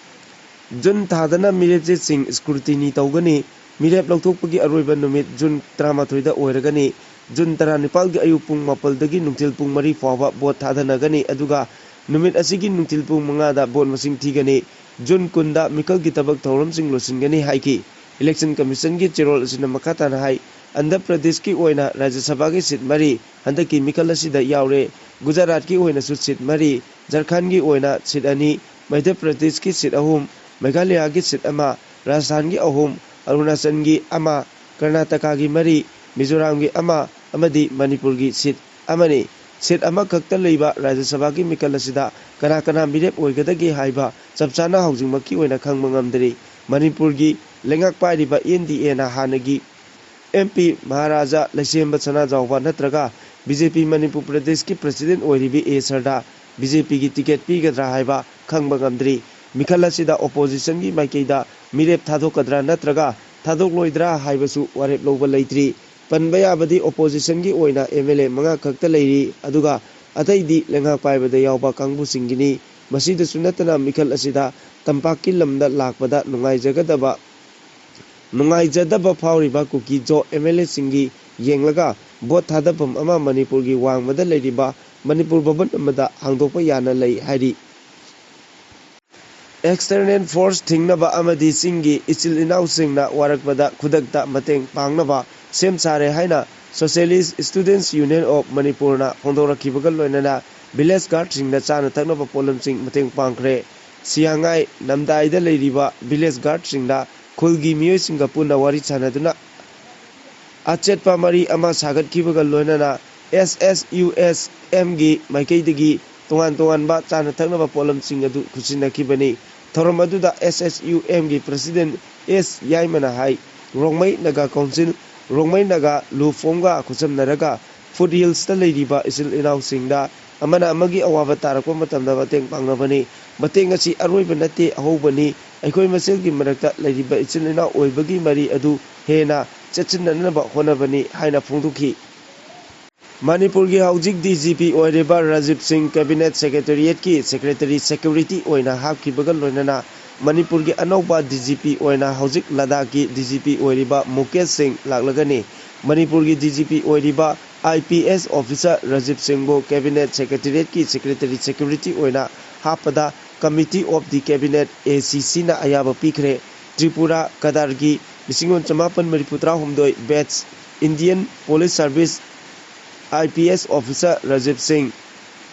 June ꯊꯥꯗꯅ ꯃꯤꯔꯦꯞ ꯆꯦꯁꯤꯡ scrutiny ꯇꯧꯒꯅꯤ꯫ ꯃꯤꯔꯦꯞ ꯂꯧꯊꯣꯛꯄꯒꯤ ꯑꯔꯣꯏꯕ ꯅꯨꯃꯤꯠ June ꯇꯔꯥꯃꯥꯊꯣꯏꯗ ꯑꯣꯏꯔꯒꯅꯤ꯫ June ꯇꯔꯥꯅꯤꯄꯥꯜꯒꯤ ꯑꯌꯨꯛ ꯄꯨꯡ ꯃꯥꯄꯜꯗꯒꯤ ꯅꯨꯡꯊꯤꯜ ꯄꯨꯡ ꯃꯔꯤ ꯐꯥꯎꯕ vote ꯊꯥꯗꯅꯒꯅꯤ, ꯑꯗꯨꯒ ꯅꯨꯃꯤꯠ ꯑꯁꯤꯒꯤ ꯅꯨꯡꯊꯤꯜ ꯄꯨꯡ ꯃꯉꯥꯗ vote ꯃꯁꯤꯡ ꯊꯤꯒꯅꯤ꯫ June ꯀꯨꯟꯗ ꯃꯤꯈꯜꯒꯤ ꯊꯕꯛ ꯊꯧꯔꯝꯁꯤꯡ ꯂꯣꯏꯁꯤꯟꯒꯅꯤ ꯍꯥꯏꯈꯤ꯫ Election Commissionꯒꯤ ꯆꯦꯔꯣꯜ ꯑꯁꯤꯅ ꯃꯈꯥ ꯇꯥꯅ ꯍꯥꯏ, ꯑꯟꯙ꯭ꯔ ꯄ꯭ꯔꯗꯦꯁꯀꯤ ꯑꯣꯏꯅ ꯔꯥꯖ꯭ꯌ ꯁꯚꯥꯒꯤ seat ꯃꯔꯤ ꯍꯟꯗꯛꯀꯤ ꯃꯤꯈꯜ ꯑꯁꯤꯗ ꯌꯥꯎꯔꯦ꯫ ꯒꯨꯖꯔꯥꯠꯀꯤ ꯑꯣꯏꯅꯁꯨ seat ꯃꯔꯤ, ꯖꯔꯈꯟꯒꯤ ꯑꯣꯏꯅ seat ꯑꯅꯤ, ꯃꯙ꯭ꯌ ꯄ꯭ꯔꯗꯦꯁꯀꯤ seat ꯑꯍꯨꯝ, ꯃꯦꯘꯥꯂꯌꯒꯤ seat ꯑꯃ, ꯔꯥꯖꯁꯊꯥꯟꯒꯤ ꯑꯍꯨꯝ, ꯑꯔꯨꯅꯥꯆꯜꯒꯤ ꯑꯃ, ꯀꯔꯅꯥꯇꯀꯥꯒꯤ ꯃꯔꯤ, ꯃꯤꯖꯣꯔꯥꯝꯒꯤ ꯑꯃ ꯑꯃꯗꯤ ꯃꯅꯤꯄꯨꯔꯒꯤ seat ꯑꯃꯅꯤ꯫ Seat ꯑꯃꯈꯛꯇ ꯂꯩꯕ ꯔꯥꯖ꯭ꯌ ꯁꯚꯥꯒꯤ ꯃꯤꯈꯜ ꯑꯁꯤꯗ ꯀꯅꯥ ꯀꯅꯥ ꯃꯤꯔꯦꯞ ꯑꯣꯏꯒꯗꯒꯦ ꯍꯥꯏꯕ ꯆꯞ ꯆꯥꯅ ꯍꯧꯖꯤꯛꯃꯛꯀꯤ ꯑꯣꯏꯅ ꯈꯪꯕ ꯉꯝꯗ꯭ꯔꯤ꯫ ꯃꯅꯤꯄꯨꯔꯒꯤ ꯂꯩꯉꯥꯛ ꯄꯥꯏꯔꯤꯕ NDAꯅ ꯍꯥꯟꯅꯒꯤ MP ꯃꯍꯥꯔꯥꯖꯥ ꯂꯩꯁꯦꯝꯕ ꯁꯅꯥꯖꯥꯎꯕ ꯅꯠꯇ꯭ꯔꯒ BJP ꯃꯅꯤꯄꯨꯔ ꯄ꯭ꯔꯗꯦꯁꯀꯤ president ꯑꯣꯏꯔꯤꯕꯤ ꯑꯦ ꯁꯔꯗꯥ BJPꯒꯤ ticket ꯄꯤꯒꯗ꯭ꯔꯥ ꯍꯥꯏꯕ ꯈꯪꯕ ꯉꯝꯗ꯭ꯔꯤ꯫ ꯃꯤꯈꯜ ꯑꯁꯤꯗ oppositionꯒꯤ ꯃꯥꯏꯀꯩꯗ ꯃꯤꯔꯦꯞ ꯊꯥꯗꯣꯛꯀꯗ꯭ꯔꯥ ꯅꯠꯇ꯭ꯔꯒ ꯊꯥꯗꯣꯛꯂꯣꯏꯗ꯭ꯔꯥ ꯍꯥꯏꯕꯁꯨ ꯋꯥꯔꯦꯞ ꯂꯧꯕ ꯂꯩꯇ꯭ꯔꯤ꯫ ꯄꯟꯕ ꯌꯥꯕꯗꯤ oppositionꯒꯤ ꯑꯣꯏꯅ MLA ꯃꯉꯥ ꯈꯛꯇ ꯂꯩꯔꯤ, ꯑꯗꯨꯒ ꯑꯇꯩꯗꯤ ꯂꯩꯉꯥꯛ ꯄꯥꯏꯕꯗ ꯌꯥꯎꯕ ꯀꯥꯡꯕꯨꯁꯤꯡꯒꯤꯅꯤ꯫ ꯃꯁꯤꯗꯁꯨ ꯅꯠꯇꯅ ꯃꯤꯈꯜ ꯑꯁꯤꯗ ꯇꯝꯄꯥꯛꯀꯤ ꯂꯝꯗ ꯂꯥꯛꯄꯗ ꯅꯨꯡꯉꯥꯏꯖꯒꯗꯕ, ꯅꯨꯡꯉꯥꯏꯖꯗꯕ ꯐꯥꯎꯔꯤꯕ ꯀꯨꯀꯤ ꯖꯣ MLAꯁꯤꯡꯒꯤ ꯌꯦꯡꯂꯒ ꯚꯣꯠ ꯊꯥꯗꯐꯝ ꯑꯃ ꯃꯅꯤꯄꯨꯔꯒꯤ ꯋꯥꯡꯃꯗ ꯂꯩꯔꯤꯕ ꯃꯅꯤꯄꯨꯔ ꯚꯕꯟ ꯑꯃꯗ ꯍꯥꯡꯗꯣꯛꯄ ꯌꯥꯅ ꯂꯩ ꯍꯥꯏꯔꯤ꯫ External force ꯊꯤꯡꯅꯕ ꯑꯃꯗꯤ ꯆꯤꯡꯒꯤ ꯏꯆꯤꯜ ꯏꯅꯥꯎꯁꯤꯡꯅ ꯋꯥꯔꯛꯄꯗ ꯈꯨꯗꯛꯇ ꯃꯇꯦꯡ ꯄꯥꯡꯅꯕ ꯁꯦꯝ ꯁꯥꯔꯦ ꯍꯥꯏꯅ Socialist Students Union of ꯃꯅꯤꯄꯨꯔꯅ ꯐꯣꯡꯗꯣꯔꯛꯈꯤꯕꯒ ꯂꯣꯏꯅꯅ village guardꯁꯤꯡꯗ ꯆꯥꯅ ꯊꯛꯅꯕ ꯄꯣꯠꯂꯝꯁꯤꯡ ꯃꯇꯦꯡ ꯄꯥꯡꯈ꯭ꯔꯦ꯫ ꯁꯤꯌꯥꯉꯥꯏ ꯅꯝꯗꯥꯏꯗ ꯂꯩꯔꯤꯕ village guardꯁꯤꯡꯗ ꯈꯨꯜꯒꯤ ꯃꯤꯑꯣꯏꯁꯤꯡꯒ ꯄꯨꯟꯅ ꯋꯥꯔꯤ ꯁꯥꯟꯅꯗꯨꯅ ꯑꯆꯦꯠꯄ ꯃꯔꯤ ꯑꯃ ꯁꯥꯒꯠꯈꯤꯕꯒ ꯂꯣꯏꯅꯅ S S U S Mꯒꯤ ꯃꯥꯏꯀꯩꯗꯒꯤ ꯇꯣꯉꯥꯟ ꯇꯣꯉꯥꯟꯕ ꯆꯥꯅ ꯊꯛꯅꯕ ꯄꯣꯠꯂꯝꯁꯤꯡ ꯑꯗꯨ ꯈꯨꯠꯁꯤꯟꯅꯈꯤꯕꯅꯤ꯫ ꯊꯧꯔꯝ ꯑꯗꯨꯗ S S U Mꯒꯤ President S ꯌꯥꯏꯃꯅ ꯍꯥꯏ, ꯔꯣꯡꯃꯩ ꯅꯥꯒꯥ ꯀꯥꯎꯟꯁꯤꯜ, ꯔꯣꯡꯃꯩ ꯅꯥꯒꯥ ꯂꯨ ꯐꯣꯝꯒ ꯈꯨꯠꯁꯝꯅꯔꯒ foot hillsꯇ ꯂꯩꯔꯤꯕ ꯏꯆꯤꯜ ꯏꯅꯥꯎꯁꯤꯡꯗ ꯑꯃꯅ ꯑꯃꯒꯤ ꯑꯋꯥꯕ ꯇꯥꯔꯛꯄ ꯃꯇꯝꯗ ꯃꯇꯦꯡ ꯄꯥꯡꯅꯕꯅꯤ꯫ ꯃꯇꯦꯡ ꯑꯁꯤ ꯑꯔꯣꯏꯕ ꯅꯠꯇꯦ, ꯑꯍꯧꯕꯅꯤ꯫ ꯑꯩꯈꯣꯏ ꯃꯁꯦꯜꯒꯤ ꯃꯔꯛꯇ ꯂꯩꯔꯤꯕ ꯏꯆꯤꯜ ꯏꯅꯥꯎ ꯑꯣꯏꯕꯒꯤ ꯃꯔꯤ ꯑꯗꯨ ꯍꯦꯟꯅ ꯆꯦꯠꯁꯤꯟꯅꯅꯕ ꯍꯣꯠꯅꯕꯅꯤ ꯍꯥꯏꯅ ꯐꯣꯡꯗꯣꯛꯈꯤ꯫ ꯃꯅꯤꯄꯨꯔꯒꯤ ꯍꯧꯖꯤꯛ D G P ꯑꯣꯏꯔꯤꯕ ꯔꯥꯖꯤꯕ ꯁꯤꯡ Cabinet Secretariatꯀꯤ Secretary Security ꯑꯣꯏꯅ ꯍꯥꯞꯈꯤꯕꯒ ꯂꯣꯏꯅꯅ ꯃꯅꯤꯄꯨꯔꯒꯤ ꯑꯅꯧꯕ D G P ꯑꯣꯏꯅ ꯍꯧꯖꯤꯛ ꯂꯗꯥꯈꯀꯤ D G P ꯑꯣꯏꯔꯤꯕ ꯃꯨꯀꯦꯁ ꯁꯤꯡ ꯂꯥꯛꯂꯒꯅꯤ꯫ ꯃꯅꯤꯄꯨꯔꯒꯤ D G P ꯑꯣꯏꯔꯤꯕ I P S officer Rajiv ꯁꯤꯡꯕꯨ Cabinet Secretariatꯀꯤ Secretary Security ꯑꯣꯏꯅ ꯍꯥꯞꯄꯗ Committee of the Cabinet, A C Cꯅ ꯑꯌꯥꯕ ꯄꯤꯈ꯭ꯔꯦ꯫ ꯇ꯭ꯔꯤꯄꯨꯔꯥ ꯀꯗꯥꯔꯒꯤ ꯂꯤꯁꯤꯡ ꯑꯃ ꯆꯃꯥꯄꯟ ꯃꯔꯤꯐꯨ ꯇꯔꯥꯍꯨꯝꯗꯣꯏ batch Indian Police Service I P S officer Rajiv ꯁꯤꯡ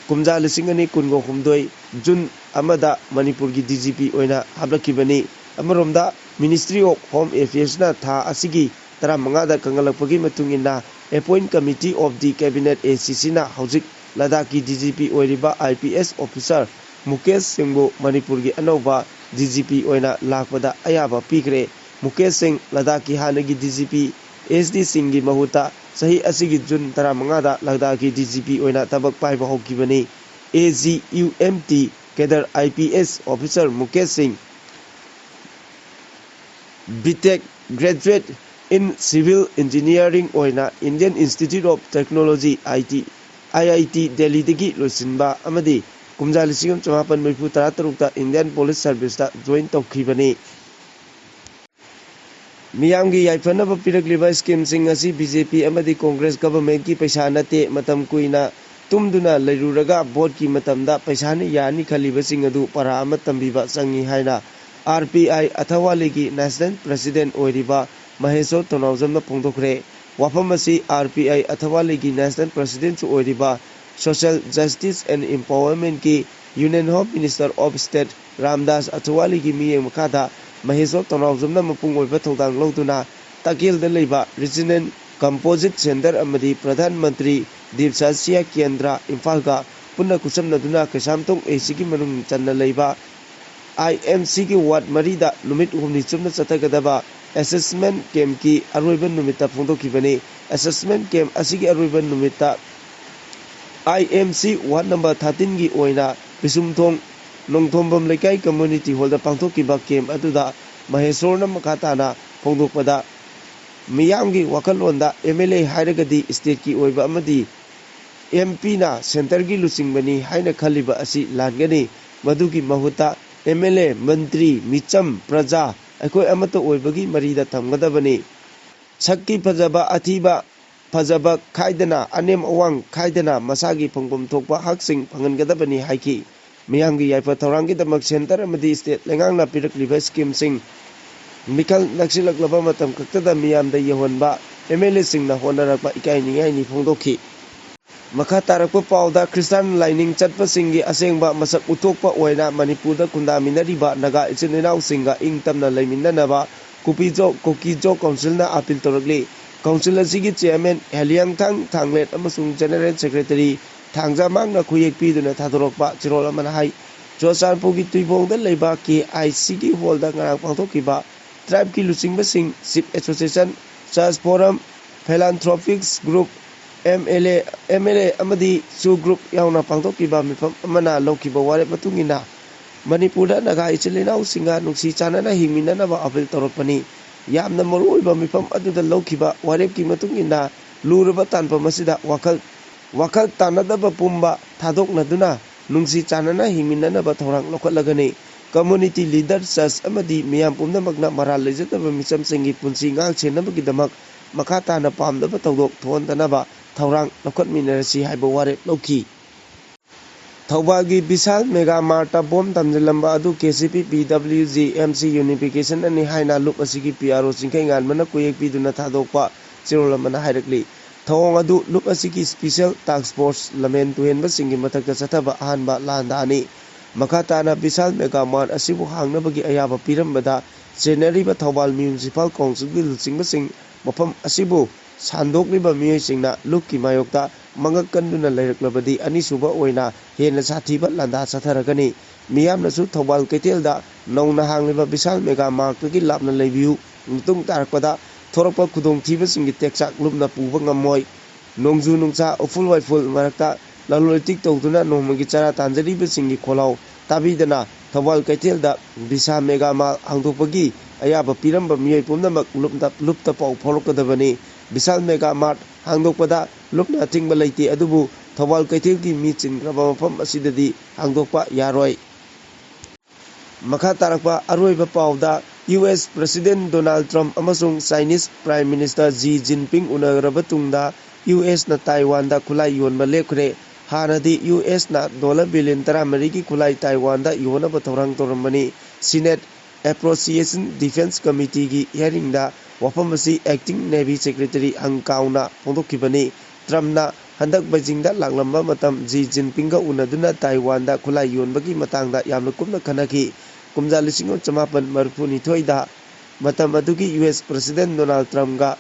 ꯀꯨꯝꯖꯥ ꯂꯤꯁꯤꯡ ꯑꯅꯤ ꯀꯨꯟꯒ ꯍꯨꯝꯗꯣꯏ June ꯑꯃꯗ ꯃꯅꯤꯄꯨꯔꯒꯤ D G P ꯑꯣꯏꯅ ꯍꯥꯞꯂꯛꯈꯤꯕꯅꯤ꯫ ꯑꯃꯔꯣꯝꯗ Ministry of Home Affairsꯅ ꯊꯥ ꯑꯁꯤꯒꯤ ꯇꯔꯥꯃꯉꯥꯗ ꯀꯪꯍꯜꯂꯛꯄꯒꯤ ꯃꯇꯨꯡ ꯏꯟꯅ Appoint Committee of the Cabinet, A C Cꯅ ꯍꯧꯖꯤꯛ ꯂꯗꯥꯈꯀꯤ D G P ꯑꯣꯏꯔꯤꯕ I P S officer Mukesh ꯁꯤꯡꯕꯨ ꯃꯅꯤꯄꯨꯔꯒꯤ ꯑꯅꯧꯕ D G P ꯑꯣꯏꯅ ꯂꯥꯛꯄꯗ ꯑꯌꯥꯕ ꯄꯤꯈ꯭ꯔꯦ꯫ ꯃꯨꯀꯦꯁ ꯁꯤꯡ ꯂꯗꯥꯈꯀꯤ ꯍꯥꯟꯅꯒꯤ D G P S D ꯁꯤꯡꯒꯤ ꯃꯍꯨꯠꯇ ꯆꯍꯤ ꯑꯁꯤꯒꯤ June ꯇꯔꯥꯃꯉꯥꯗ ꯂꯗꯥꯈꯀꯤ D G P ꯑꯣꯏꯅ ꯊꯕꯛ ꯄꯥꯏꯕ ꯍꯧꯈꯤꯕꯅꯤ꯫ A G U M T cadre I P S officer Mukesh ꯁꯤꯡ B Tech Graduate in Civil Engineering ꯑꯣꯏꯅ Indian Institute of Technology, I T, I I T Delhiꯗꯒꯤ ꯂꯣꯏꯁꯤꯟꯕ ꯑꯃꯗꯤ ꯀꯨꯝꯖꯥ ꯂꯤꯁꯤꯡ ꯑꯃ ꯆꯃꯥꯄꯟ ꯃꯔꯤꯐꯨ ꯇꯔꯥ ꯇꯔꯨꯛꯇ Indian Police Serviceꯇ join ꯇꯧꯈꯤꯕꯅꯤ꯫ ꯃꯤꯌꯥꯝꯒꯤ ꯌꯥꯏꯐꯅꯕ ꯄꯤꯔꯛꯂꯤꯕ ꯁ꯭ꯀꯤꯝꯁꯤꯡ ꯑꯁꯤ ꯕꯤ ꯖꯦ ꯄꯤ ꯑꯃꯗꯤ ꯀꯣꯡꯒ꯭ꯔꯦꯁ ꯒꯚꯔꯟꯃꯦꯟꯠꯀꯤ ꯄꯩꯁꯥ ꯅꯠꯇꯦ꯫ ꯃꯇꯝ ꯀꯨꯏꯅ ꯇꯨꯝꯗꯨꯅ ꯂꯩꯔꯨꯔꯒ ꯚꯣꯠꯀꯤ ꯃꯇꯝꯗ ꯄꯩꯁꯥꯅ ꯌꯥꯅꯤ ꯈꯜꯂꯤꯕꯁꯤꯡ ꯑꯗꯨ ꯄꯔꯥ ꯑꯃ ꯇꯝꯕꯤꯕ ꯆꯪꯏ ꯍꯥꯏꯅ ꯑꯥꯔ ꯄꯤ ꯑꯥꯏ ꯑꯊꯋꯥꯂꯤꯒꯤ ꯅꯦꯁꯅꯦꯜ ꯄ꯭ꯔꯁꯤꯗꯦꯟꯠ ꯑꯣꯏꯔꯤꯕ ꯃꯍꯦꯁꯣꯔ ꯇꯣꯅꯥꯎꯖꯝꯅ ꯐꯣꯡꯗꯣꯛꯈ꯭ꯔꯦ꯫ ꯋꯥꯐꯝ ꯑꯁꯤ ꯑꯥꯔ ꯄꯤ ꯑꯥꯏ ꯑꯊꯋꯥꯂꯤꯒꯤ ꯅꯦꯁꯅꯦꯜ ꯄ꯭ꯔꯁꯤꯗꯦꯟꯠꯁꯨ ꯑꯣꯏꯔꯤꯕ ꯁꯣꯁꯤꯌꯦꯜ ꯖꯁꯇꯤꯁ ꯑꯦꯟ ꯏꯝꯄꯥꯋꯔꯃꯦꯟꯠꯀꯤ union home minister of state Ramdas ꯑꯊꯋꯥꯂꯤꯒꯤ ꯃꯤꯠꯌꯦꯡ ꯃꯈꯥꯗ ꯃꯍꯦꯁꯣꯔ ꯇꯣꯅꯥꯎꯖꯝꯅ ꯃꯄꯨꯡ ꯑꯣꯏꯕ ꯊꯧꯗꯥꯡ ꯂꯧꯗꯨꯅ ꯇꯥꯀꯦꯜꯗ ꯂꯩꯕ ꯔꯤꯖꯅꯦꯜ ꯀꯝꯄꯣꯖꯤꯠ ꯁꯦꯟꯇꯔ ꯑꯃꯗꯤ ꯄ꯭ꯔꯙꯥꯟ ꯃꯟꯇ꯭ꯔꯤ ꯗꯤꯞꯁꯥꯁꯤꯌꯥ ꯀꯦꯟꯗ꯭ꯔ ꯏꯝꯐꯥꯜꯒ ꯄꯨꯟꯅ ꯈꯨꯠꯁꯝꯅꯗꯨꯅ ꯀꯩꯁꯥꯝꯊꯣꯡ ꯑꯦ ꯁꯤꯒꯤ ꯃꯅꯨꯡ ꯆꯟꯅ ꯂꯩꯕ ꯑꯥꯏ ꯑꯦꯝ ꯁꯤꯒꯤ ꯋꯥꯔꯗ ꯃꯔꯤꯗ ꯅꯨꯃꯤꯠ ꯍꯨꯝꯅꯤ ꯆꯨꯞꯅ ꯆꯠꯊꯒꯗꯕ ꯑꯦꯁꯦꯁꯃꯦꯟꯠ ꯀꯦꯝꯞꯀꯤ ꯑꯔꯣꯏꯕ ꯅꯨꯃꯤꯠꯇ ꯐꯣꯡꯗꯣꯛꯈꯤꯕꯅꯤ꯫ ꯑꯦꯁꯦꯁꯃꯦꯟꯠ ꯀꯦꯝꯞ ꯑꯁꯤꯒꯤ ꯑꯔꯣꯏꯕ ꯅꯨꯃꯤꯠꯇ ꯑꯥꯏ ꯑꯦꯝ ꯁꯤ ꯋꯥꯔꯗ ꯅꯝꯕꯔ ꯊꯥꯔꯇꯤꯟꯒꯤ ꯑꯣꯏꯅ ꯄꯤꯁꯨꯝꯊꯣꯡ ꯅꯣꯡꯊꯣꯝꯕꯝ ꯂꯩꯀꯥꯏ ꯀꯝꯃ꯭ꯌꯨꯅꯤꯇꯤ ꯍꯣꯜꯗ ꯄꯥꯡꯊꯣꯛꯈꯤꯕ ꯀꯦꯝꯞ ꯑꯗꯨꯗ ꯃꯍꯦꯁꯣꯔꯅ ꯃꯈꯥ ꯇꯥꯅ ꯐꯣꯡꯗꯣꯛꯄꯗ, ꯃꯤꯌꯥꯝꯒꯤ ꯋꯥꯈꯜꯂꯣꯟꯗ ꯑꯦꯝ ꯑꯦꯜ ꯑꯦ ꯍꯥꯏꯔꯒꯗꯤ ꯁ꯭ꯇꯦꯠꯀꯤ ꯑꯣꯏꯕ ꯑꯃꯗꯤ ꯑꯦꯝ ꯄꯤꯅ ꯁꯦꯟꯇꯔꯒꯤ ꯂꯨꯆꯤꯡꯕꯅꯤ ꯍꯥꯏꯅ ꯈꯜꯂꯤꯕ ꯑꯁꯤ ꯂꯥꯟꯒꯅꯤ꯫ ꯃꯗꯨꯒꯤ ꯃꯍꯨꯠꯇ ꯑꯦꯝ ꯑꯦꯜ ꯑꯦ, ꯃꯟꯇ꯭ꯔꯤ, ꯃꯤꯆꯝ, ꯄ꯭ꯔꯖꯥ ꯑꯩꯈꯣꯏ ꯑꯃꯠꯇ ꯑꯣꯏꯕꯒꯤ ꯃꯔꯤꯗ ꯊꯝꯒꯗꯕꯅꯤ꯫ ꯁꯛꯀꯤ ꯐꯖꯕ, ꯑꯊꯤꯕ ꯐꯖꯕ ꯈꯥꯏꯗꯅ, ꯑꯅꯦꯝ ꯑꯋꯥꯡ ꯈꯥꯏꯗꯅ ꯃꯁꯥꯒꯤ ꯐꯪꯐꯝ ꯊꯣꯛꯄ ꯍꯛꯁꯤꯡ ꯐꯪꯍꯟꯒꯗꯕꯅꯤ ꯍꯥꯏꯈꯤ꯫ ꯃꯤꯌꯥꯝꯒꯤ ꯌꯥꯏꯐ ꯊꯧꯔꯥꯡꯒꯤꯗꯃꯛ ꯁꯦꯟꯇꯔ ꯑꯃꯗꯤ ꯁ꯭ꯇꯦꯠ ꯂꯩꯉꯥꯛꯅ ꯄꯤꯔꯛꯂꯤꯕ ꯁ꯭ꯀꯤꯝꯁꯤꯡ ꯃꯤꯈꯜ ꯅꯛꯁꯤꯜꯂꯛꯂꯕ ꯃꯇꯝ ꯈꯛꯇꯗ ꯃꯤꯌꯥꯝꯗ ꯌꯧꯍꯟꯕ ꯑꯦꯝ ꯑꯦꯜ ꯑꯦꯁꯤꯡꯅ ꯍꯣꯠꯅꯔꯛꯄ ꯏꯀꯥꯏ ꯅꯤꯡꯉꯥꯏꯅꯤ ꯐꯣꯡꯗꯣꯛꯈꯤ꯫ ꯃꯈꯥ ꯇꯥꯔꯛꯄ ꯄꯥꯎꯗ, ꯈ꯭ꯔꯤꯁꯇꯥꯟ ꯂꯥꯏꯅꯤꯡ ꯆꯠꯄꯁꯤꯡꯒꯤ ꯑꯁꯦꯡꯕ ꯃꯁꯛ ꯎꯠꯊꯣꯛꯄ ꯑꯣꯏꯅ ꯃꯅꯤꯄꯨꯔꯗ ꯈꯨꯟꯗꯥꯃꯤꯟꯅꯔꯤꯕ ꯅꯥꯒꯥ ꯏꯆꯤꯜ ꯏꯅꯥꯎꯁꯤꯡꯒ ꯏꯪ ꯇꯞꯅ ꯂꯩꯃꯤꯟꯅꯅꯕ ꯀꯨꯀꯤꯖꯣ, ꯀꯨꯀꯤꯖꯣ ꯀꯥꯎꯟꯁꯤꯜꯅ ꯑꯥꯄꯤꯜ ꯇꯧꯔꯛꯂꯤ꯫ ꯀꯥꯎꯟꯁꯤꯜ ꯑꯁꯤꯒꯤ ꯆꯦꯌꯔꯃꯦꯟ ꯍꯦꯂꯤꯌꯥꯡꯊꯥꯡ ꯊꯥꯡꯂꯦꯠ ꯑꯃꯁꯨꯡ ꯖꯦꯅꯔꯦꯜ ꯁꯦꯀ꯭ꯔꯦꯇꯔꯤ ꯊꯥꯡꯖꯥꯃꯥꯡꯅ ꯈꯨꯌꯦꯛ ꯄꯤꯗꯨꯅ ꯊꯥꯗꯣꯔꯛꯄ ꯆꯦꯔꯣꯜ ꯑꯃꯅ ꯍꯥꯏ, ꯆꯨꯔꯆꯥꯟꯄꯨꯔꯒꯤ ꯇꯨꯏꯕꯣꯡꯗ ꯂꯩꯕ ꯀꯦ ꯑꯥꯏ ꯁꯤꯒꯤ ꯍꯣꯜꯗ ꯉꯔꯥꯡ ꯄꯥꯡꯊꯣꯛꯈꯤꯕ ꯇ꯭ꯔꯥꯏꯕꯀꯤ ꯂꯨꯆꯤꯡꯕꯁꯤꯡ, chief association, church forum, philanthropic group, M L A, M L A ꯑꯃꯗꯤ ꯁꯨ ꯒ꯭ꯔꯨꯞ ꯌꯥꯎꯅ ꯄꯥꯡꯊꯣꯛꯈꯤꯕ ꯃꯤꯐꯝ ꯑꯃꯅ ꯂꯧꯈꯤꯕ ꯋꯥꯔꯦꯞ ꯃꯇꯨꯡ ꯏꯟꯅ ꯃꯅꯤꯄꯨꯔꯗ ꯅꯥꯒꯥ ꯏꯆꯤꯜ ꯏꯅꯥꯎꯁꯤꯡꯒ ꯅꯨꯡꯁꯤ ꯆꯥꯟꯅꯅ ꯍꯤꯡꯃꯤꯟꯅꯅꯕ ꯑꯥꯄꯤꯜ ꯇꯧꯔꯛꯄꯅꯤ꯫ ꯌꯥꯝꯅ ꯃꯔꯨꯑꯣꯏꯕ ꯃꯤꯐꯝ ꯑꯗꯨꯗ ꯂꯧꯈꯤꯕ ꯋꯥꯔꯦꯞꯀꯤ ꯃꯇꯨꯡ ꯏꯟꯅ ꯂꯨꯔꯕ ꯇꯥꯟꯐꯝ ꯑꯁꯤꯗ ꯋꯥꯈꯜ, ꯋꯥꯈꯜ ꯇꯥꯟꯅꯗꯕ ꯄꯨꯝꯕ ꯊꯥꯗꯣꯛꯅꯗꯨꯅ ꯅꯨꯡꯁꯤ ꯆꯥꯟꯅꯅ ꯍꯤꯡꯃꯤꯟꯅꯅꯕ ꯊꯧꯔꯥꯡ ꯂꯧꯈꯠꯂꯒꯅꯤ꯫ community leader, church ꯑꯃꯗꯤ ꯃꯤꯌꯥꯝ ꯄꯨꯝꯅꯃꯛꯅ ꯃꯔꯥꯜ ꯂꯩꯖꯗꯕ ꯃꯤꯆꯝꯁꯤꯡꯒꯤ ꯄꯨꯟꯁꯤ ꯉꯥꯛ ꯁꯦꯟꯅꯕꯒꯤꯗꯃꯛ ꯃꯈꯥ ꯇꯥꯅ ꯄꯥꯝꯗꯕ ꯊꯧꯗꯣꯛ ꯊꯣꯛꯍꯟꯗꯅꯕ ꯊꯧꯔꯥꯡ ꯂꯧꯈꯠꯃꯤꯟꯅꯔꯁꯤ ꯍꯥꯏꯕ ꯋꯥꯔꯦꯞ ꯂꯧꯈꯤ꯫ ꯊꯧꯕꯥꯜꯒꯤ ꯕꯤꯁꯥꯜ ꯃꯦꯒꯥ ꯃꯥꯔꯠꯇ ꯕꯣꯝ ꯊꯝꯖꯤꯜꯂꯝꯕ ꯑꯗꯨ ꯀꯦ ꯁꯤ ꯄꯤ, ꯄꯤ ꯗꯕ꯭ꯂꯤꯎ ꯖꯤ, ꯑꯦꯝ ꯁꯤ ꯌꯨꯅꯤꯐꯤꯀꯦꯁꯟ ꯑꯅꯤ ꯍꯥꯏꯅ ꯂꯨꯞ ꯑꯁꯤꯒꯤ ꯄꯤ ꯑꯥꯔ ꯑꯣ ꯆꯤꯡꯈꯩ ꯉꯥꯟꯕꯅ ꯀꯣꯌꯦꯛ ꯄꯤꯗꯨꯅ ꯊꯥꯗꯣꯛꯄ ꯆꯦꯔꯣꯜ ꯑꯃꯅ ꯍꯥꯏꯔꯛꯂꯤ꯫ ꯊꯧꯑꯣꯡ ꯑꯗꯨ ꯂꯨꯞ ꯑꯁꯤꯒꯤ ꯁ꯭ꯄꯤꯁꯦꯜ ꯇꯥꯛꯁ ꯐꯣꯔꯁ ꯂꯝꯍꯦꯟ ꯇꯨꯍꯦꯟꯕꯁꯤꯡꯒꯤ ꯃꯊꯛꯇ ꯆꯠꯊꯕ ꯑꯍꯥꯟꯕ ꯂꯥꯟꯗꯥꯅꯤ꯫ ꯃꯈꯥ ꯇꯥꯅ ꯕꯤꯁꯥꯜ ꯃꯦꯒꯥ ꯃꯥꯔꯠ ꯑꯁꯤꯕꯨ ꯍꯥꯡꯅꯕꯒꯤ ꯑꯌꯥꯕ ꯄꯤꯔꯝꯕꯗ ꯆꯦꯟꯅꯔꯤꯕ ꯊꯧꯕꯥꯜ ꯃ꯭ꯌꯨꯅꯤꯁꯤꯄꯥꯜ ꯀꯥꯎꯟꯁꯤꯜꯒꯤ ꯂꯨꯆꯤꯡꯕꯁꯤꯡ ꯃꯐꯝ ꯑꯁꯤꯕꯨ ꯁꯥꯟꯗꯣꯛꯂꯤꯕ ꯃꯤꯑꯣꯏꯁꯤꯡꯅ ꯂꯨꯞꯀꯤ ꯃꯥꯌꯣꯛꯇ ꯃꯉꯛ ꯀꯟꯗꯨꯅ ꯂꯩꯔꯛꯂꯕꯗꯤ ꯑꯅꯤꯁꯨꯕ ꯑꯣꯏꯅ ꯍꯦꯟꯅ ꯁꯥꯊꯤꯕ ꯂꯥꯟꯗꯥ ꯆꯠꯊꯔꯒꯅꯤ꯫ ꯃꯤꯌꯥꯝꯅꯁꯨ ꯊꯧꯕꯥꯜ ꯀꯩꯊꯦꯜꯗ ꯅꯧꯅ ꯍꯥꯡꯂꯤꯕ ꯕꯤꯁꯥꯜ ꯃꯦꯒꯥ ꯃꯥꯔꯠꯇꯒꯤ ꯂꯥꯞꯅ ꯂꯩꯕꯤꯌꯨ꯫ ꯃꯇꯨꯡ ꯇꯥꯔꯛꯄꯗ ꯊꯣꯔꯛꯄ ꯈꯨꯗꯣꯡꯊꯤꯕꯁꯤꯡꯒꯤ ꯇꯦꯛꯆꯥꯛ ꯂꯨꯞꯅ ꯄꯨꯕ ꯉꯝꯃꯣꯏ꯫ ꯅꯣꯡꯖꯨ ꯅꯨꯡꯁꯥ, ꯎꯐꯨꯜ ꯋꯥꯏꯐꯨꯜ ꯃꯔꯛꯇ ꯂꯂꯣꯟ ꯏꯇꯤꯛ ꯇꯧꯗꯨꯅ ꯅꯣꯡꯃꯒꯤ ꯆꯔꯥ ꯇꯥꯟꯖꯔꯤꯕꯁꯤꯡꯒꯤ ꯈꯣꯜꯂꯥꯎ ꯇꯥꯕꯤꯗꯅ ꯊꯧꯕꯥꯜ ꯀꯩꯊꯦꯜꯗ ꯕꯤꯁꯥꯜ ꯃꯦꯒꯥ ꯃꯥꯔꯠ ꯍꯥꯡꯗꯣꯛꯄꯒꯤ ꯑꯌꯥꯕ ꯄꯤꯔꯝꯕ ꯃꯤꯑꯣꯏ ꯄꯨꯝꯅꯃꯛ ꯂꯨꯞꯇ, ꯂꯨꯞꯇ ꯄꯥꯎ ꯐꯥꯎꯔꯛꯀꯗꯕꯅꯤ꯫ ꯕꯤꯁꯥꯜ ꯃꯦꯒꯥ ꯃꯥꯔꯠ ꯍꯥꯡꯗꯣꯛꯄꯗ ꯂꯨꯞꯅ ꯑꯊꯤꯡꯕ ꯂꯩꯇꯦ, ꯑꯗꯨꯕꯨ ꯊꯧꯕꯥꯜ ꯀꯩꯊꯦꯜꯒꯤ ꯃꯤ ꯆꯤꯟꯈ꯭ꯔꯕ ꯃꯐꯝ ꯑꯁꯤꯗꯗꯤ ꯍꯥꯡꯗꯣꯛꯄ ꯌꯥꯔꯣꯏ꯫ ꯃꯈꯥ ꯇꯥꯔꯛꯄ ꯑꯔꯣꯏꯕ ꯄꯥꯎꯗ, U S President Donald Trump ꯑꯃꯁꯨꯡ Chinese Prime Minister Xi Jinping ꯎꯅꯔꯕ ꯇꯨꯡꯗ ꯌꯨ ꯑꯦꯁꯅ ꯇꯥꯏꯋꯥꯟꯗ ꯈꯨꯠꯂꯥꯏ ꯌꯣꯟꯕ ꯂꯦꯞꯈ꯭ꯔꯦ꯫ ꯍꯥꯟꯅꯗꯤ ꯌꯨ ꯑꯦꯁꯅ ꯗꯣꯂꯔ ꯕꯤꯂꯤꯌꯟ ꯇꯔꯥꯃꯔꯤꯒꯤ ꯈꯨꯠꯂꯥꯏ ꯇꯥꯏꯋꯥꯟꯗ ꯌꯣꯟꯅꯕ ꯊꯧꯔꯥꯡ ꯇꯧꯔꯝꯕꯅꯤ꯫ Senate Appropriation Defense Committeeꯒꯤ hearingꯗ ꯋꯥꯐꯝ ꯑꯁꯤ Acting Navy Secretary Hung Kaoꯅ ꯐꯣꯡꯗꯣꯛꯈꯤꯕꯅꯤ꯫ ꯇ꯭ꯔꯝꯞꯅ ꯍꯟꯗꯛ ꯕꯩꯖꯤꯡꯗ ꯂꯥꯛꯂꯝꯕ ꯃꯇꯝ ꯖꯤ ꯖꯤꯟꯄꯤꯡꯒ ꯎꯅꯗꯨꯅ ꯇꯥꯏꯋꯥꯟꯗ ꯈꯨꯠꯂꯥꯏ ꯌꯣꯟꯕꯒꯤ ꯃꯇꯥꯡꯗ ꯌꯥꯝꯅ ꯀꯨꯞꯅ ꯈꯟꯅꯈꯤ꯫ ꯀꯨꯝꯖꯥ ꯂꯤꯁꯤꯡ ꯑꯃ ꯆꯃꯥꯄꯟ ꯃꯔꯤꯐꯨꯅꯤꯊꯣꯏꯗ ꯃꯇꯝ ꯑꯗꯨꯒꯤ ꯌꯨ ꯑꯦꯁ President Donald Trumpꯒ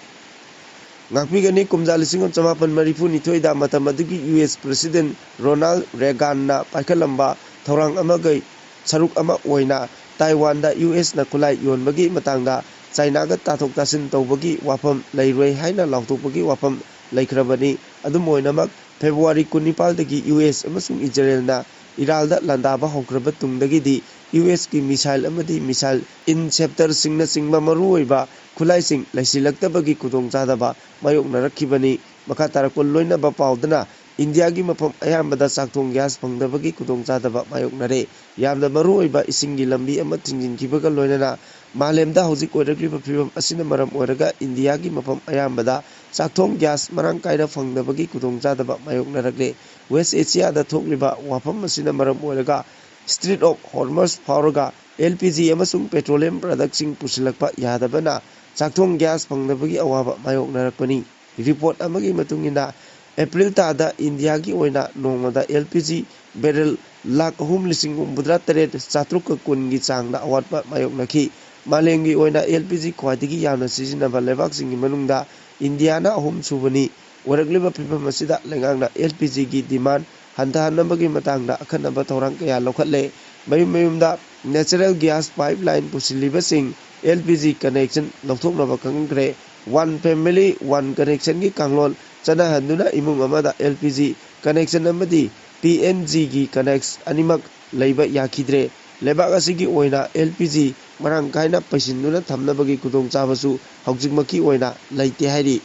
ꯉꯥꯛꯄꯤꯒꯅꯤ꯫ ꯀꯨꯝꯖꯥ ꯂꯤꯁꯤꯡ ꯑꯃ ꯆꯃꯥꯄꯟ ꯃꯔꯤꯐꯨꯅꯤꯊꯣꯏꯗ ꯃꯇꯝ ꯑꯗꯨꯒꯤ ꯌꯨ ꯑꯦꯁ President Ronald Reaganꯅ ꯄꯥꯏꯈꯠꯂꯝꯕ ꯊꯧꯔꯥꯡ ꯑꯃꯒꯤ ꯁꯔꯨꯛ ꯑꯃ ꯑꯣꯏꯅ ꯇꯥꯏꯋꯥꯟꯗ ꯌꯨ ꯑꯦꯁꯅ ꯈꯨꯠꯂꯥꯏ ꯌꯣꯟꯕꯒꯤ ꯃꯇꯥꯡꯗ ꯆꯥꯏꯅꯥꯒ ꯇꯥꯊꯣꯛ ꯇꯥꯁꯤꯟ ꯇꯧꯕꯒꯤ ꯋꯥꯐꯝ ꯂꯩꯔꯣꯏ ꯍꯥꯏꯅ ꯂꯥꯎꯊꯣꯛꯄꯒꯤ ꯋꯥꯐꯝ ꯂꯩꯈ꯭ꯔꯕꯅꯤ꯫ ꯑꯗꯨꯝ ꯑꯣꯏꯅꯃꯛ, ꯐꯦꯕ꯭ꯔꯨꯋꯥꯔꯤ ꯀꯨꯟꯅꯤꯄꯥꯜꯗꯒꯤ ꯌꯨ ꯑꯦꯁ ꯑꯃꯁꯨꯡ ꯏꯖꯔꯦꯜꯅ ꯏꯔꯥꯜꯗ ꯂꯥꯟꯗꯥꯕ ꯍꯧꯈ꯭ꯔꯕ ꯇꯨꯡꯗꯒꯤꯗꯤ ꯌꯨ ꯑꯦꯁꯀꯤ missile ꯑꯃꯗꯤ missile interceptorꯁꯤꯡꯅꯆꯤꯡꯕ ꯃꯔꯨꯑꯣꯏꯕ ꯈꯨꯠꯂꯥꯏꯁꯤꯡ ꯂꯩꯁꯤꯜꯂꯛꯇꯕꯒꯤ ꯈꯨꯗꯣꯡꯆꯥꯗꯕ ꯃꯥꯌꯣꯛꯅꯔꯛꯈꯤꯕꯅꯤ꯫ ꯃꯈꯥ ꯇꯥꯔꯛꯄ ꯂꯣꯏꯅꯕ ꯄꯥꯎꯗꯅ ꯏꯟꯗꯤꯌꯥꯒꯤ ꯃꯐꯝ ꯑꯌꯥꯝꯕꯗ ꯆꯥꯛꯊꯣꯡ ꯒ꯭ꯌꯥꯁ ꯐꯪꯗꯕꯒꯤ ꯈꯨꯗꯣꯡꯆꯥꯗꯕ ꯃꯥꯌꯣꯛꯅꯔꯦ꯫ ꯌꯥꯝꯅ ꯃꯔꯨꯑꯣꯏꯕ ꯏꯁꯤꯡꯒꯤ ꯂꯝꯕꯤ ꯑꯃ ꯊꯤꯡꯖꯤꯟꯈꯤꯕꯒ ꯂꯣꯏꯅꯅ ꯃꯥꯂꯦꯝꯗ ꯍꯧꯖꯤꯛ ꯑꯣꯏꯔꯛꯂꯤꯕ ꯐꯤꯕꯝ ꯑꯁꯤꯅ ꯃꯔꯝ ꯑꯣꯏꯔꯒ ꯏꯟꯗꯤꯌꯥꯒꯤ ꯃꯐꯝ ꯑꯌꯥꯝꯕꯗ ꯆꯥꯛꯊꯣꯡ ꯒ꯭ꯌꯥꯁ ꯃꯔꯥꯡ ꯀꯥꯏꯅ ꯐꯪꯗꯕꯒꯤ ꯈꯨꯗꯣꯡꯆꯥꯗꯕ ꯃꯥꯌꯣꯛꯅꯔꯛꯂꯦ꯫ ꯋꯦꯁ ꯑꯦꯁꯤꯌꯥꯗ ꯊꯣꯛꯂꯤꯕ ꯋꯥꯐꯝ ꯑꯁꯤꯅ ꯃꯔꯝ ꯑꯣꯏꯔꯒ ꯏꯁꯇ꯭ꯔꯤꯠ ꯑꯣꯐ ꯍꯣꯔꯃꯁ ꯐꯥꯎꯔꯒ ꯑꯦꯜ ꯄꯤ ꯖꯤ ꯑꯃꯁꯨꯡ ꯄꯦꯇ꯭ꯔꯣꯂꯤꯌꯝ ꯄ꯭ꯔꯗꯛꯁꯤꯡ ꯄꯨꯁꯤꯜꯂꯛꯄ ꯌꯥꯗꯕꯅ ꯆꯥꯛꯊꯣꯡ ꯒ꯭ꯌꯥꯁ ꯐꯪꯗꯕꯒꯤ ꯑꯋꯥꯕ ꯃꯥꯌꯣꯛꯅꯔꯛꯄꯅꯤ꯫ ꯔꯤꯄꯣꯔꯠ ꯑꯃꯒꯤ ꯃꯇꯨꯡ ꯏꯟꯅ, ꯑꯦꯄ꯭ꯔꯤꯜ ꯊꯥꯗ ꯏꯟꯗꯤꯌꯥꯒꯤ ꯑꯣꯏꯅ ꯅꯣꯡꯃꯗ ꯑꯦꯜ ꯄꯤ ꯖꯤ ꯕꯦꯔꯦꯜ ꯂꯥꯈ ꯑꯍꯨꯝ ꯂꯤꯁꯤꯡ ꯍꯨꯝꯐꯨꯇꯔꯥ ꯇꯔꯦꯠ ꯆꯥꯇ꯭ꯔꯨꯛꯀ ꯀꯨꯟꯒꯤ ꯆꯥꯡꯗ ꯑꯋꯥꯠꯄ ꯃꯥꯌꯣꯛꯅꯈꯤ꯫ ꯃꯥꯂꯦꯝꯒꯤ ꯑꯣꯏꯅ ꯑꯦꯜ ꯄꯤ ꯖꯤ ꯈ꯭ꯋꯥꯏꯗꯒꯤ ꯌꯥꯝꯅ ꯁꯤꯖꯤꯟꯅꯕ ꯂꯩꯕꯥꯛꯁꯤꯡꯒꯤ ꯃꯅꯨꯡꯗ ꯏꯟꯗꯤꯌꯥꯅ ꯑꯍꯨꯝ ꯁꯨꯕꯅꯤ꯫ ꯑꯣꯏꯔꯛꯂꯤꯕ ꯐꯤꯕꯝ ꯑꯁꯤꯗ ꯂꯩꯉꯥꯛꯅ ꯑꯦꯜ ꯄꯤ ꯖꯤꯒꯤ ꯗꯤꯃꯥꯟ ꯍꯟꯊꯍꯟꯅꯕꯒꯤ ꯃꯇꯥꯡꯗ ꯑꯈꯟꯅꯕ ꯊꯧꯔꯥꯡ ꯀꯌꯥ ꯂꯧꯈꯠꯂꯦ꯫ ꯃꯌꯨꯝ ꯃꯌꯨꯝꯗ ꯅꯦꯆꯔꯦꯜ ꯒ꯭ꯌꯥꯁ ꯄꯥꯏꯞꯂꯥꯏꯟ ꯄꯨꯁꯤꯜꯂꯤꯕꯁꯤꯡ ꯑꯦꯜ ꯄꯤ ꯖꯤ ꯀꯅꯦꯛꯁꯟ ꯂꯧꯊꯣꯛꯅꯕ ꯈꯪꯍꯟꯈ꯭ꯔꯦ꯫ ꯋꯥꯟ ꯐꯦꯃꯤꯂꯤ, ꯋꯥꯟ ꯀꯅꯦꯛꯁꯟꯒꯤ ꯀꯥꯡꯂꯣꯟ ꯆꯠꯅꯍꯟꯗꯨꯅ ꯏꯃꯨꯡ ꯑꯃꯗ ꯑꯦꯜ ꯄꯤ ꯖꯤ ꯀꯅꯦꯛꯁꯟ ꯑꯃꯗꯤ ꯄꯤ ꯑꯦꯟ ꯖꯤꯒꯤ ꯀꯅꯦꯛꯁ ꯑꯅꯤꯃꯛ ꯂꯩꯕ ꯌꯥꯈꯤꯗ꯭ꯔꯦ꯫ ꯂꯩꯕꯥꯛ ꯑꯁꯤꯒꯤ ꯑꯣꯏꯅ ꯑꯦꯜ ꯄꯤ ꯖꯤ ꯃꯔꯥꯡ ꯀꯥꯏꯅ ꯄꯩꯁꯤꯟꯗꯨꯅ ꯊꯝꯅꯕꯒꯤ ꯈꯨꯗꯣꯡꯆꯥꯕꯁꯨ ꯍꯧꯖꯤꯛꯃꯛꯀꯤ ꯑꯣꯏꯅ ꯂꯩꯇꯦ ꯍꯥꯏꯔꯤ꯫